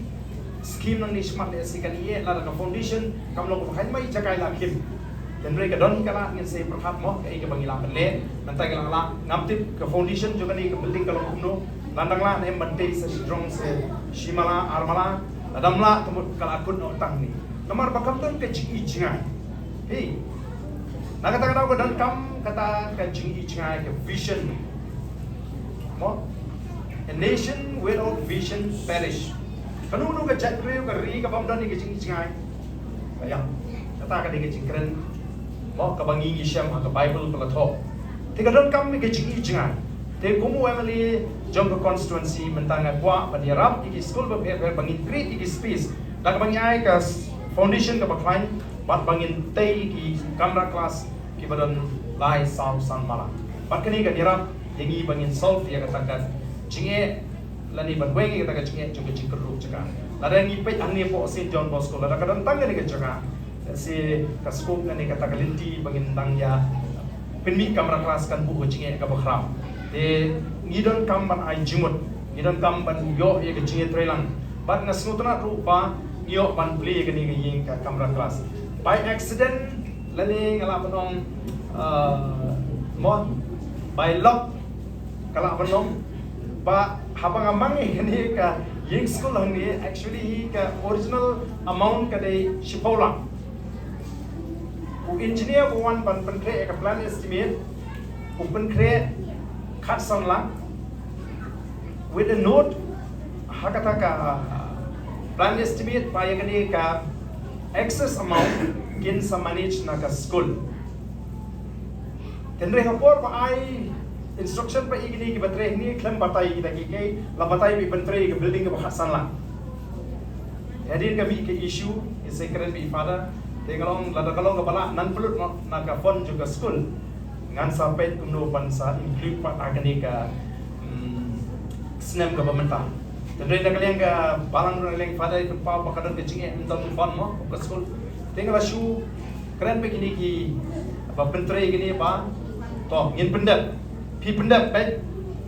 scheme nangne shakhmat lehse kan ïeh lada ka foundation kam long kaba khlaiñ ma i jaka i la khim. Hynrei ka don hi ka lad, ngin sa pyrkhat mo kaei kaba ngi lah ban leh. Mynta ngi la lah, ngam tip ka foundation jong kane ka building ka long kumno. Lada dang lah ne em ban tei sa shi jrong, sa shi mala, ar mala. Lada ym lah, ka mut ka la kut noh tang ne. Namar ba kam don ka jingïohi jngai. Hei. Na kata ka daw ka donkam kata ka jingïohi jngai, ka vision. Mo? A nation without vision perish. Kano kano ka jaitbynriew, ka ri, kaba ym don ïa ka jingïohi jngai, ka ïap. Kata ka dei ka jingkren, mo, kaba ngi ngi shem ha ka Bible ba la thoh. Te ka donkam ïa ka jingïohi jngai. Te kum u MLA jong ka constituency mynta nga kwah ban ïarap ïa ki skul bapher bapher, ba ngin create ïa ki space. Da kaba ngi ai ka s-, foundation kaba khlaiñ, bad ba ngin tei ki kamra klas kiba don lai, saw, san mala. Bad kane kan ïarap ïa ngi ba ngin solve ïa kata ka jingeh, lane ban weng ïa kata ka jingeh jong ka jingkyrduh jaka. Lada ngi peit hangne hapoh Saint John Bosco, lada ka don tang kane ka jaka, lehse ka scope, kane kata ka lynti ba ngin dang ïa pynmih kamra klas, kan buh ka jingeh kaba khraw. Te ngi donkam ban ai jingmut, ngi donkam ban ïoh ïa ka jingïatreilang. Bad nga sngewtynnat ruh ba ngi ïoh ban plie ïa kane ka ïing ka kamra klas. By accident, lane nga lah ban ong, uh, mo, by luck, ka lah ban long ba haba nga mang ïa kane ka ïing skul hangne, actually hi ka original amount ka dei shiphew lak. U engineer ba wan ban pynkhreh ïa ka plan estimate, u pynkhreh khatsan lak, with a note ha kata ka plan estimate ba ïa kane ka excess amount kin sa manage na ka skul. Hynrei ha por ba ai instruction ba ïa kine kiba trei hangne khlem batai ïa kita kiei kiei, la batai ba pyntrei ïa ka building kaba khatsan lak. Hadien ka mih ka issue, i sa kren bad i father, te nga ong lada ka long kaba lah, nang pynlut noh na ka fund jong ka skul. Ngan sa peit kumno ban sa include pat ha kane ka, mm, snem kaba mynta. Hynrei na ka liang ka balang, na ka liang father, i pynpaw ba ka don ka jingeh mynta ka fund mo ka skul. Te nga la shu kren bad kine kiba pyntrei kine ba, to, ngin pyndep. Phi pyndep bad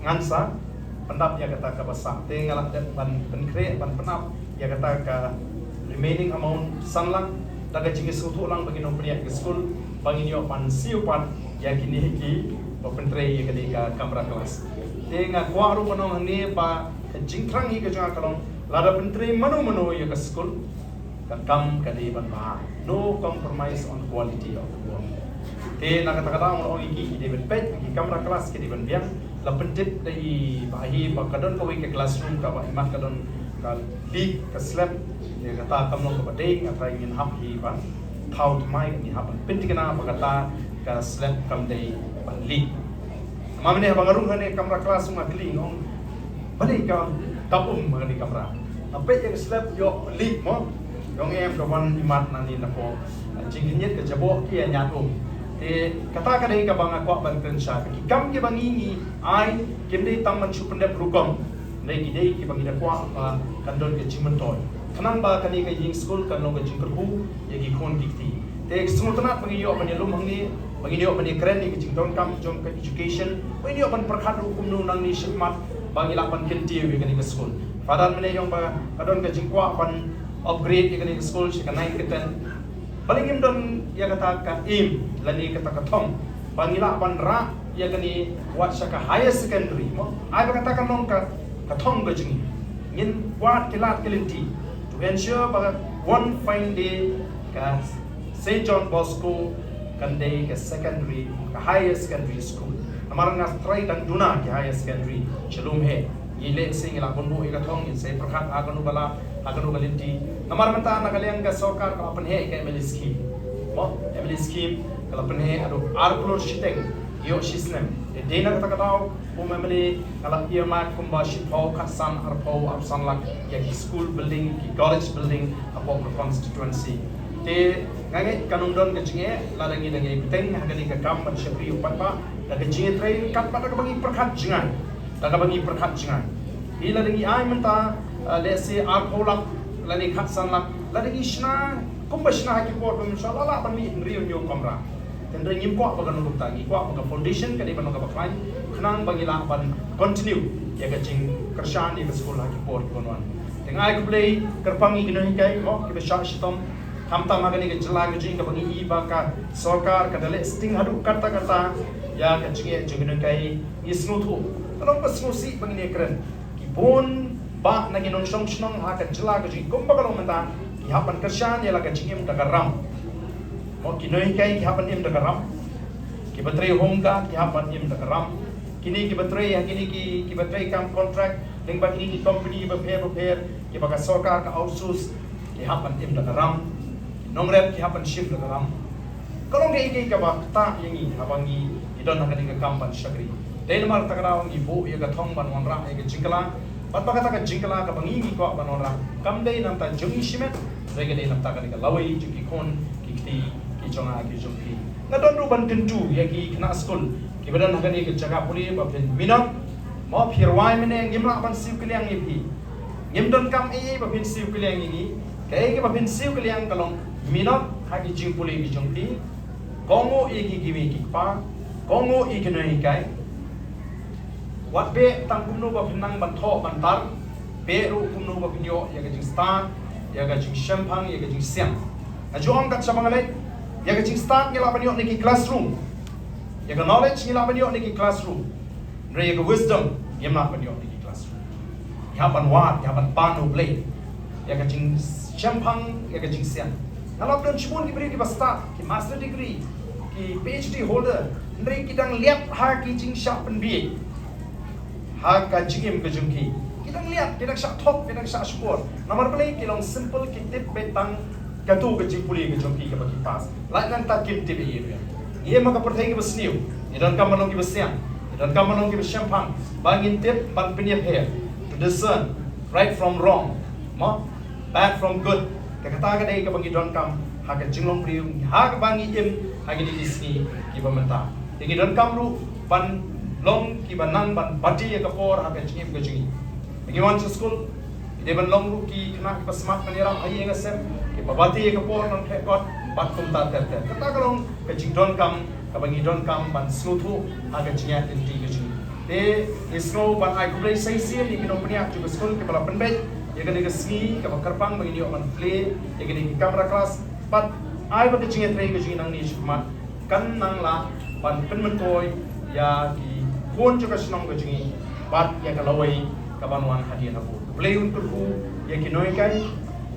ngan sa pyndap ïa kata kaba sah. Te nga la dep ban pynkhreh, ban pyndap ïa kata ka remaining amount san lak, da ka jingsngewthuh lang ba ngin ym pynïaid ka skul, ba ngin ïoh ban siew pat ïa kine kiba pyntrei ïa kane ka kamra klas. Te nga kwah ruh ban ong hangne ba ka jingthrang hi ka jong nga ka long, lada pyntrei mano mano ïa ka skul, ka kam ka dei ban bha. No compromise on quality of work. Te na kata ka daw nga ong ïa ki, ki dei ban peit, ki kamra klas ki dei ban biang. La pyntip da i Bah hi ba ka don kawei ka classroom kaba imat ka don ka leak ka slab. Te kata kam long kaba dei, nga trai ngin hap hi ban thaw thymmai, ngin hap ban pynthikna ba kata ka slab kam dei ban leak. Namar mynne haba nga rung ha kane ka kamra klas nga kylli, nga ong, balei ka kap um ha kane ka kamra? Nga peit ïa ka slab ïoh leak mo. Ong em, ka wan imat nangne napoh jingkhynñiat, ka jaboh ki ïa ñiad um. Te kata ka dei kaba nga kwah ban kren shai. Ki kam kiba ngi ngi ai kim dei tang ban shu pyndep rukom. Dei ki dei kiba ngi da kwah ba kan don ka jingmyntoi, khnang ba kane ka ïing skul kan long ka jingkyrkhu ïa ki khun ki kti. Te sngewtynnat ba ngi ïoh ban ïalum hangne, ba ngi ïoh ban ïakren ïa ka jingdonkam jong ka education, ba ngi ïoh ban pyrkhat ruh kumno nangne shakhmat ba ngi lah ban kyntiew ïa kane ka skul. Father mynne i ong ba ka don ka jingkwah ban upgrade ïa kane ka skul sha ka nine ka ten. Balei ngim don ïa kata ka aim lane kata ka thong ba ngi lah ban rah ïa kane wat sha ka higher secondary mo? Ai ba kata kan long ka, ka thong ka jong ngi. Ngin wad ki lad ki lynti to ensure ba one fine day ka Saint John Bosco kan dei ka secondary, ka higher secondary school. Namar nga trai dang duna ki higher secondary sha Lumhe. Ngi leh shisha, ngi lah ban buh ïa ka thong, ngin sa pyrkhat ha kano ka lad, ha kano ka lynti. Namar mynta na ka liang ka sorkar ka la pynheh ïa ka MLA scheme. Mo, MLA scheme ka la pynheh haduh ar klur shiteng ïoh shisnem. Te dei na kata ka daw, kum MLA nga la earmark kumba shiphew, khatsan, arphew, arphew san lak ïa ki school building, ki college building hapoh ka constituency. Te nga ngeit kan ym don ka jingeh lada ngi dang ïai bteng ha kane ka kam ban shakri u paidbah da ka jingïatreilang katba da kaba ngi pyrkhat jngai. Da kaba ngi pyrkhat jngai. Hi lada ngi ai mynta, eh, let's say arphew lak lane khatsan lak, lada ngi shna kumba shna ha ki por ba mynshwa la lah ban mih hynriew hynñiew kamra. Hynrei ngim kwah ba kan long kumta, ngi kwah ba ka foundation ka dei ban long kaba khlaiñ khnang ba ngi lah ban continue ïa ka jingkyrshan ïa ka skul ha ki por ki ban wan. Te nga ai khublei kyrpang ïa ki nonghikai mo kiba shah shitom, khamtam ha kane ka jylla ka jong ngi kaba ngi i ba ka sorkar ka da leh sting haduh katta katta ïa ka jingeh jong ki nonghikai. Ngi sngewthuh, ka long ba sngewsih ba ngin ïa kren. Ki bun bah na ki nongshong shnong ha ka jylla ka jong ngi kumba ka long mynta ki hap ban kyrshan ïa la ka jingim da ka ram. Mo ki nonghikai ki hap ban im da ka ram. Kiba trei home guard ki hap ban im da ka ram. Kine kiba trei ha kine ki kiba trei kam contract lyngba kine ki company bapher bapher kiba ka sorkar ka outsource, ki hap ban im da ka ram. Ki nongrep ki hap ban shim da ka ram. Ka long kaei kaei kaba ktah ïa ngi haba ngi don ha kane ka kam ban shakri. Dei namar kata ka daw ngi buh ïa ka thong ban wanrah ïa ka jingkylla. Bad ba kata ka jingkylla kaba ngi ngi kwah ban wanrah kam dei na bynta jong ngi shimet, hynrei ka dei na bynta kane ka lawei jong ki khun ki kti ki jong nga ki jong phi. Nga don ruh ban kyntu ïa ki khynnah skul kiba don ha kane ka jaka pule ba phin minot, mo phi rwai mynne ngim lah ban siew kylliang ïa phi. Ngim donkam ei ei ba phin siew kylliang ïa ngi. Kaei kaba phin siew kylliang ka long minot ha ki jingpule ki jong phi. Kohnguh ïa ki kmie ki kpa, kohnguh ïa ki nonghikai. Wat beh tang kumno ba phin nang ban thoh ban tar, beh ruh kumno ba phin ïoh ïa ka jingstad, ïa ka jingshemphang, ïa ka jingsiang. Nga ju ong kat shaba nga leit, ïa ka jingstad ngi lah ban ïoh na ki classroom. Ïa ka knowledge ngi lah ban ïoh na ki classroom. Hynrei ïa ka wisdom ngim lah ban ïoh na ki classroom. Ngi hap ban wad, ngi hap ban pan U Blei ïa ka jingshemphang, ïa ka jingsiang. Nga lap don shibun ki briew kiba stad ki master degree, ki P H D holder, hynrei ki dang liat ha ki jingshah pynbiej ha ka jingim ka jong ki. Ki dang liat, ki dang shah thok, ki dang shah shukor. Namar balei? Ki long simple, ki tip beit tang kato ka jingpule ka jong ki kaba ki pass. Lait nangta kim tip ei ei ruh. Ngi im ha ka pyrthei kaba sniew, ngi donkam ban long kiba siang, ngi donkam ban long kiba shemphang, ba ngin tip ban pynïapher, to discern right from wrong, mo, bad from good. Te kata ka dei kaba ngi donkam ha ka jinglong briew, ha kaba ngi im ha kine ki sngi kiba mynta. Te ngi donkam ruh ban long kiba nang ban bati ïa ka por ha ka jingim ka jong ngi. Ba ngi wan sha skul, ki dei ban long ruh ki khynnah kiba smat ban ïarap ha ïing ha sem, kiba bati ïa ka por nongtrei kot bad kumta ter ter. Kata ka long ka jingdonkam kaba ngi donkam ban sngewthuh ha ka jingïaid lynti ka jong ngi. Te ngi sngew ban ai khublei sa shisien ïa ki nongpynïaid jong ka skul kiba la pynbeit ïa kane ka sngi kaba kyrpang ba ngin ïoh ban plie ïa kine ki kamra klas. Bad ai ba ka jingïatrei ka jong ngi nangne shakhmat kan nang lah ban pynmyntoi ïa ki khun jong ka shnong ka jong ngi bad ïa ka lawei kaban wan hadien habud. U Blei un kyrkhu ïa ki nonghikai,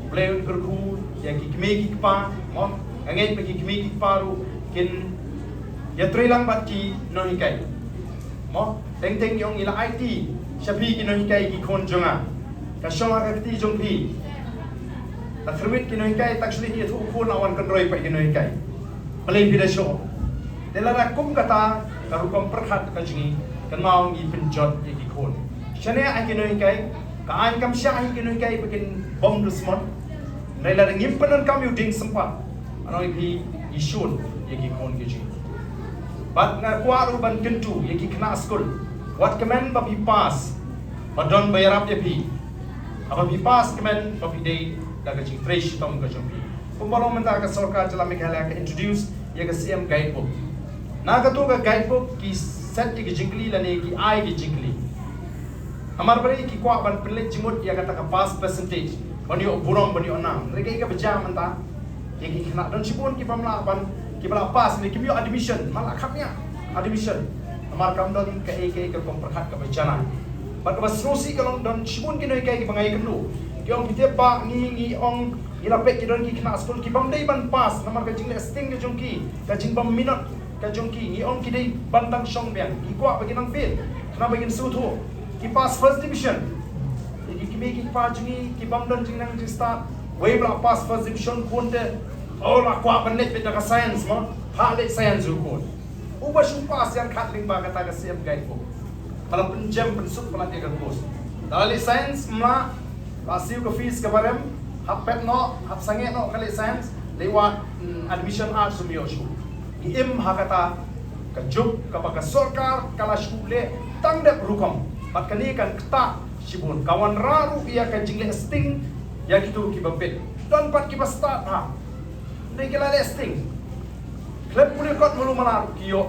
U Blei un kyrkhu ïa ki kmie ki kpa, mo, nga ngeit ba ki kmie ki kpa ruh kin ïatreilang bad ki nonghikai. Mo, teng teng ngi ong ngi la aiti sha phi ki nonghikai ki khun jong nga. Ka shong ha ka kti jong phi. La khyrwit ki nonghikai, tak shu leit ïathuh u khun la wan kynroi pat ki nonghikai. Balei phi da shoh? Te lada kum kata ka rukom pyrkhat ka jong ngi, kynmaw ngi pynjot ïa ki khun. Shane ai ki nonghikai, ka aiñ kam shah ïa ki nonghikai ba kin bom dusmon. Hynrei lada ngim pyndonkam ïa u dieng sympat, ano ïa phi, ngi shun ïa ki khun ki jong ngi. Bad nga kwah ruh ban kyntu ïa ki khynnah skul, wat kmen ba phi pass ba don ba ïarap ïa phi. Haba phi pass kmen ba phi dei da ka jingtrei shitom ka jong phi. Kumba long mynta ka sorkar jylla Meghalaya ka introduce ïa ka C M Guidebook. Na kato ka guidebook ki set ïa ki jingkylli lane ki ai ki jingkylli. Namar balei? Ki kwah ban pynleit jingmut ïa kata ka pass percentage, ban ïoh burom ban ïoh nam. Hynrei kaei kaba jia mynta, ïa ki khynnah don shibun ki bym lah ban, kiba la pass ne kim ïoh admission, man la kham ïa admission. Namar kam don kaei kaei ka rukom pyrkhat kaba janai. Bad kaba sngewsih ka long don shibun ki nonghikai kiba nga ïakynduh, ki ong, phi tip ba ngi, ngi ong ngi la peit ki don ki khynnah skul ki bym dei ban pass namar ka jingleh sting ka jong ki, ka jingbym minot ka jong ki. Ngi ong ki dei ban dang shong biang, ki kwah ba kin nang fail, khnang ba kin sngewthuh. Ki pass first division. Ïa ki kmie ki kpa jong ngi ki bym don jingnang jingstad, wei ba la pass first division khun te, oh, la kwah ban leit beit da ka science mo, ha leit science u khun. Uba shu pass ïa kata lyngba kata ka C M Guidebook. Ba la pynjem pynsuk palat ïa ka course. Da la leit science, ym lah, la siew ka fees kaba rem, hap pet noh, hap sangeh noh ka leit science, leit wad, mm, admission arts ym ïoh shuh. Ngi im ha kata ka juk kaba ka sorkar ka la shu leh tang dep rukom. Bad kane kan ktah shibun, ka wanrah ruh ïa ka jingleh sting ïa kito kiba bit. Don pat kiba stad ha, hynrei ki la leh sting. Khlem pule kot malu mala ruh ki ïoh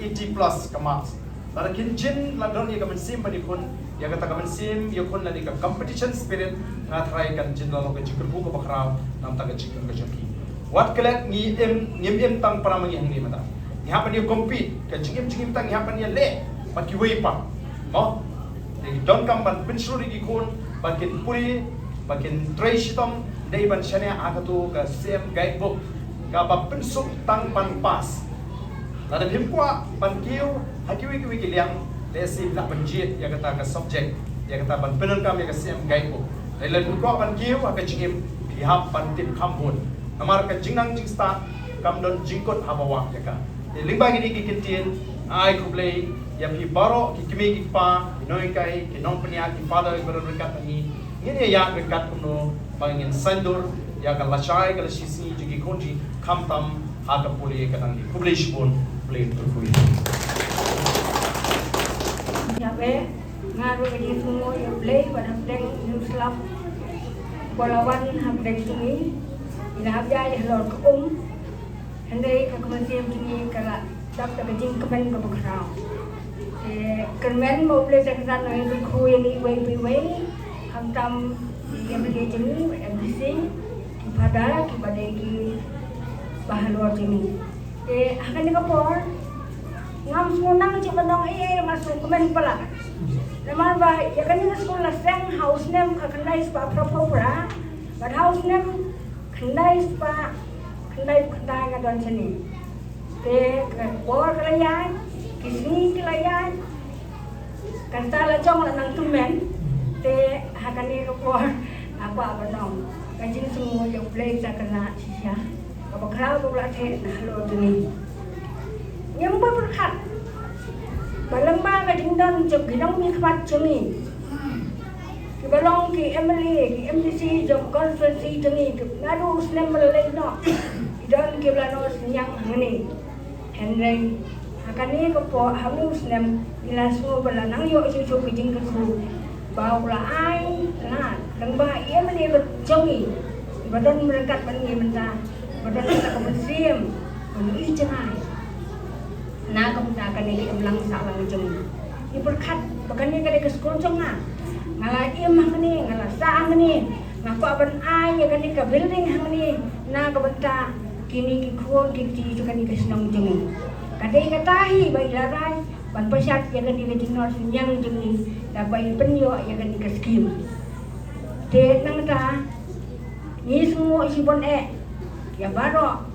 eighty plus ka marks. Lada kin jin, la don ïa ka mynsiem ban ïakhun, Ïa kata ka mynsiem ïakhun lane ka competition spirit, nga tharai kan jin long ka jingkyrkhu kaba khraw na ka bynta ka jingim ka jong ki. Wat klet ngi im, ngim im tang para ma ngi hangne mynta. Ngi hap ban ïa compete, ka jingim jingim tang ngi hap ban ïaleh bad kiwei pat. Mo? Te ngi donkam ban pynshlur ïa ki khun ba kin pule, ba kin trei shitom, dei ban shaniah ha kato ka same guidebook kaba pynsuk tang ban pass. Lada phim kwah ban kiew ha kiwei kiwei ki liang, lehse lah ban jied ïa kata ka subject, ïa kata ban pyndonkam ïa ka same guidebook. Lada phim kwah ban kiew ha ka jingim, phi hap ban tip kham bun. Namar ka jingnang jingstad kam don jingkut haba wah ïa ka. Te lyngba kine ki kyntien, ai khublei ïa phi baroh ki kmie ki kpa, ki nonghikai, ki nongpynïaid, ki father kiba don ryngkat bad ngi. Ngin ïa ïaid ryngkat kumno ba ngin saiñdur ïa ka lashai ka lashisngi jong ki khun jong ngi khamtam ha ka pule ka nang. Khublei shibun, khublei kyrkhu. Ïa be, nga ruh ngi sngewnguh ïa U Blei ba hapdeng u slap ba la wan hapdeng jong ngi. Ïa hap ïa halor ka um. Hynrei ka mynsiem jong ngi ka la dap da ka jingkmen kaba khraw. Te kyrmen ba U Blei te ka san ïa ka kyrkhu ïa ngi iwei pa iwei, khamtam ïa ka jong ngi M D C, ki phadar kiba dei kiba halor jong ngi. Te ha kane ka por ngam sngewthuh nang jingpyndonkam ei ei, nga sngewkmen palat. Namar ba ïa kane ka skul la seng ha u snem khyndai spah phra phew phra, bad ha u snem khyndai spah khyndai phew khyndai nga don shane. Te ka por ka la ïaid, ki sngi ki la ïaid, kata la jong la nang tymmen. Te ha kane ka por nga kwah ban ong ka jingsngewnguh ïa U Blei ka la shisha kaba khraw ba u la theh na halor jong ngi. Ngim pat pyrkhat ba lyngba ka jingdon jong ki nongmihkhmat jong ngi, kiba long ki M L A, ki M D C jong constituency jong ngi, ki naduh u snem ba la leit noh ki don kiba la noh synñiang hangne. Hynrei ha kane ka por, ha une u snem, ngi la sngew ba la nang ïoh shuh shuh ka jingkyrkhu ba u la ai lad lyngba ïa ki M L A ba jong ngi ba don ryngkat bad ngi mynta, ba don kata ka mynsiem ban ïohi jngai na ka bynta kane ka imlang sahlang jong ngi. Ngi pyrkhat ba kane ka dei ka skul jong nga. Nga la im hangne, nga la sah hangne, nga kwah ban ai ïa kane ka building hangne na ka bynta kine ki khun ki kti jong kane ka shnong jong ngi. Ka dei kata hi ba i la rai ban pynshad ïa kane ka jingnoh synñiang jong ngi da ba i pynïoh ïa kane ka skim. Te nangta ngi sngewnguh shibun eh ïa baroh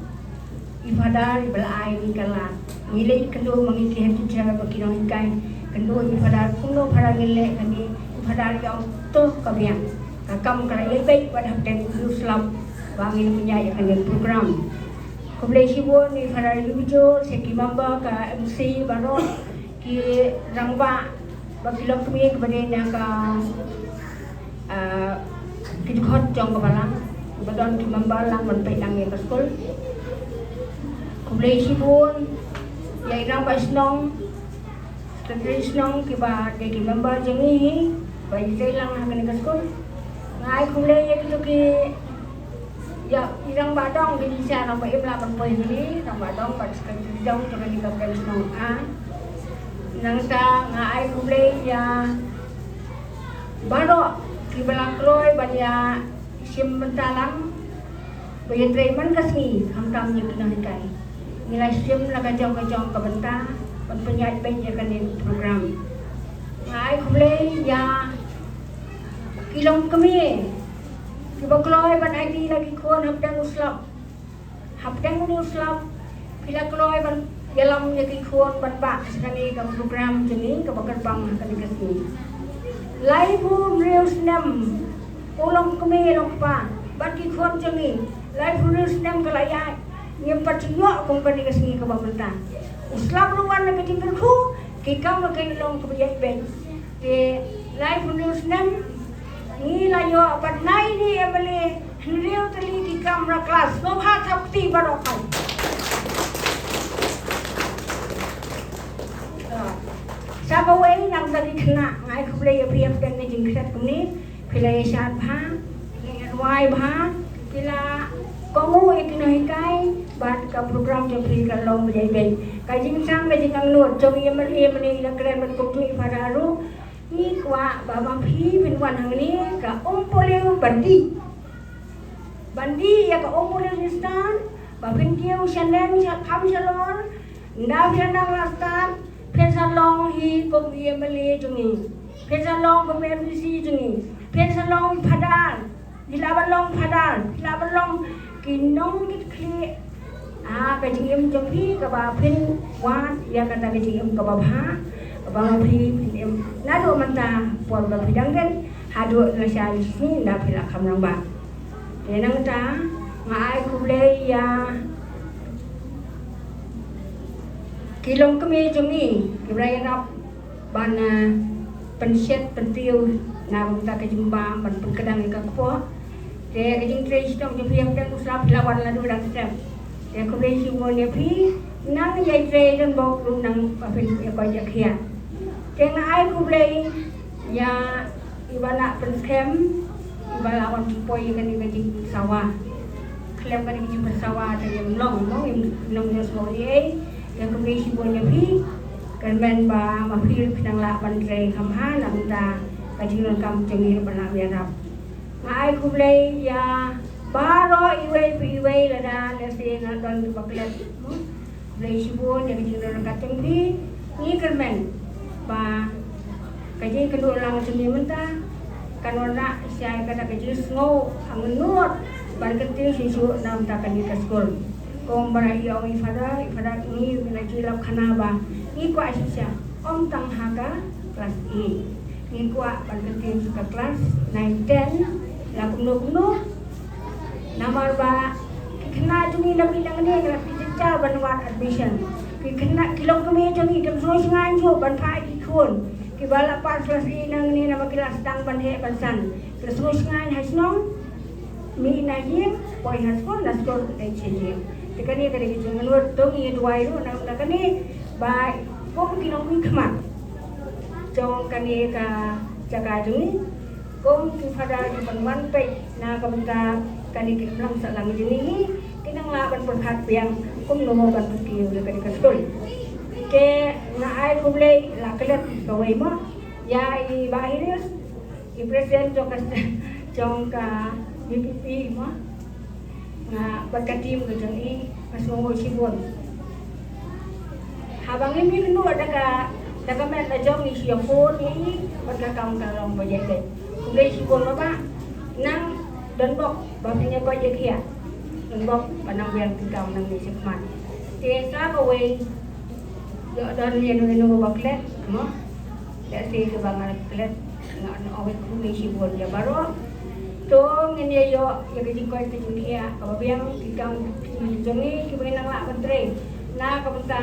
i phadar iba la ai ïa ngi ka lad. Ngi leh kynduh ma ngi ki head teacher bad ki nonghikai, kynduh ïa i phadar kumno phadar ngin leh kane, i phadar ïa ong to ka biang, ka kam ka la ïaid beit bad hapdeng u slap ba ngin pynïaid ïa kane program. Khublei shibun ïa i phadar Louis George, ïa ki member ka M C baroh, ki rangbah bad ki longkmie kiba dei na ka, ah, ki dkhot jong ka balang, ba don ki member lang ban peit lang ïa ka skul. Khublei shibun ïa i rangbah shnong, secretary shnong kiba dei ki member jong ngi hi ba ïa trei lang ha kane ka skul. Nga ai khublei ïa kito ki, ïa i rangbah dong, ki jingshisha rangbah im lah ban poi hangne, rangbah dong bad secretary dong jong kane ka pdeng shnong. Ah, nangta nga ai khublei ïa baroh kiba la kloi ban ïa shim bynta lang ba ïa trei man ka sngi, khamtam ïa ki nonghikai. Ngi la shim la ka jong ka jong ka bynta ban pynïaid beit ïa kane ka program. Nga ai khublei ïa ki longkmie kiba kloi ban aiti la ki khun hapdeng u slap. Hapdeng une u slap phi la kloi ban ïalam ïa ki khun ban bah sha kane ka program jong ngi kaba kyrpang ha kane ka sngi. Laiphew hynriew snem u longkmie longkpa bad ki khun jong ngi, laiphew hynriew snem ka la ïaid, ngim pat ju ïoh kum kane ka sngi kaba mynta. U slap ruh wan na ka jingkyrkhu, ki kam ruh ki long kaba ïaid beit. Te laiphew hynriew snem ngi la ïoh ban nai ïa ki M L A hynriew tylli ki kamra klas. Sngewbha thap kti baroh. Sa kawei, nangta ki khynnah, nga ai khublei ïa phi hapdeng ka jingkhret kumne. Phi la ïashad bha, phi la ïarwai bha, phi la kohnguh ïa ki nonghikai, bad ka program jong phi ka long ba ïaid beit. Ka jingsang ka jingangnud jong i M L A mynne i la kren bad kumjuh i Phadar ruh. Ngi kwah ba ma phi phin wan hangne ka umpolew bandi. Bandi ïa ka umpolew Khristan, ba phin kiew shaneng sha kham shalor, nda phi nang la stad, phin sa long hi kum i M L A jong ngi. Phin sa long kum i M D C jong ngi. Phin sa long phadar. Phi lah ban long phadar, phi lah ban long ki nongkitkhlieh. Ah, ka jingim jong phi kaba phin wad ïa kata ka jingim kaba bha, kaba ma phi phin im naduh mynta por ba phi dang rit haduh lashai shisngi nda phi lah kham rangbah. Te nangta nga ai khublei ïa ki longkmie jong ngi kiba la ïarap ban, ah, pynshet pyntiew na ka bynta ka jingbam ban pynkdang ïa ka kpoh. Te ka jingtrei shitom jong phi hapdeng u sla phi la wan la dang step. Te khublei shibun ïa phi, nang ïa trei donbok ruh nang ba phin ïa koit ïa khiah. Te nga ai khublei ïa iba la pynskhem, iba la wan pynpoi ïa kane ka jingpynsawa. Khlem kane ka jingpynsawa te ngim long, long, ngim long, ngim sngewbha ïa ei. Te khublei shibun ïa phi. Kyrmen ba ma phi ruh phi nang lah ban trei kham bha na ka bynta ka jingdonkam jong ngi ruh ba la ïarap. Nga ai khublei ïa baroh iwei pa iwei lada lehse nga don kiba klet. Khublei shibun ïa ka jingdon ryngkat jong phi. Ngi kyrmen ba ka jingkynduh lang jong ngi mynta kan wanrah sha kata ka jingsngew hangnud ban kyntiew shuh shuh na ka bynta kane ka skul. Kumba i ong i Father, i Father ngi ngi la ju lap khana ba ngi kwah shisha ym tang ha ka klas eight. Ngi kwah ban kyntiew sha ka klas nine, ten la kumno kumno. Namar ba ki khynnah jong ngi na bynta nangne ki la pynjynjar ban wad admission. Ki khynnah ki longkmie jong ngi kim sngewsynei shuh ban phah ïa ki khun kiba la pass klas eight nangne namar ki la sdang ban heh ban san. Ki la sngewsynei ha shnong, mih na ïing, poi ha skul, na skul dei sha ïing. Te kane ka dei ka jingmynnud, to ngi duwai ruh na ka bynta kane ba kum ki nongmihkhmat jong kane ka jaka jong ngi, kum ki Father kiban wan peit na ka bynta kane ka imlang sahlang jong ngi, kin nang lah ban pyrkhat biang kumno ban pynkiew ïa kane ka skul. Te nga ai khublei, la klet kawei mo ïa i Bah Hiris, i President jong ka, jong ka V P P mo. Nga bad ka team ka jong i nga sngewnguh shibun. Haba ngim ïakynduh da ka, da ka met la jong ngi shu ïaphone ïa i bad ka kam ka long ba ïaid beit. Khublei shibun Bah. Nang donbok ba phin ïa koit ïa khiah. Donbok ba nang biang ki kam nangne shakhmat. Te sa kawei, ïoh don ïano ïano ba klet mo. Lehse kiba nga la klet, nga ong khublei shibun ïa baroh. To ngin ïa ïoh ïa ka jingkoit ka jingkhiah kaba biang, ki kam ki jong ngi kiba ngin nang lah ban trei na ka bynta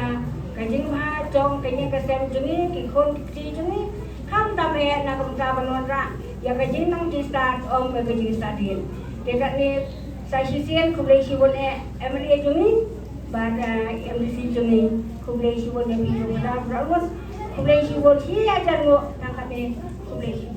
ka jingbha jong kane ka sem jong ngi, ki khun ki kti jong ngi. Khamtam eh na ka bynta ban wanrah ïa ka jingnang jingstad, ym ïa ka jingstad dien. Te katne sa shisien khublei shibun eh M L A jong ngi bad, ah, M D C jong ngi. Khublei shibun ïa phi jong nga da bra ngut. Khublei shibun shi hajar nguh tang katne. Khublei shibun.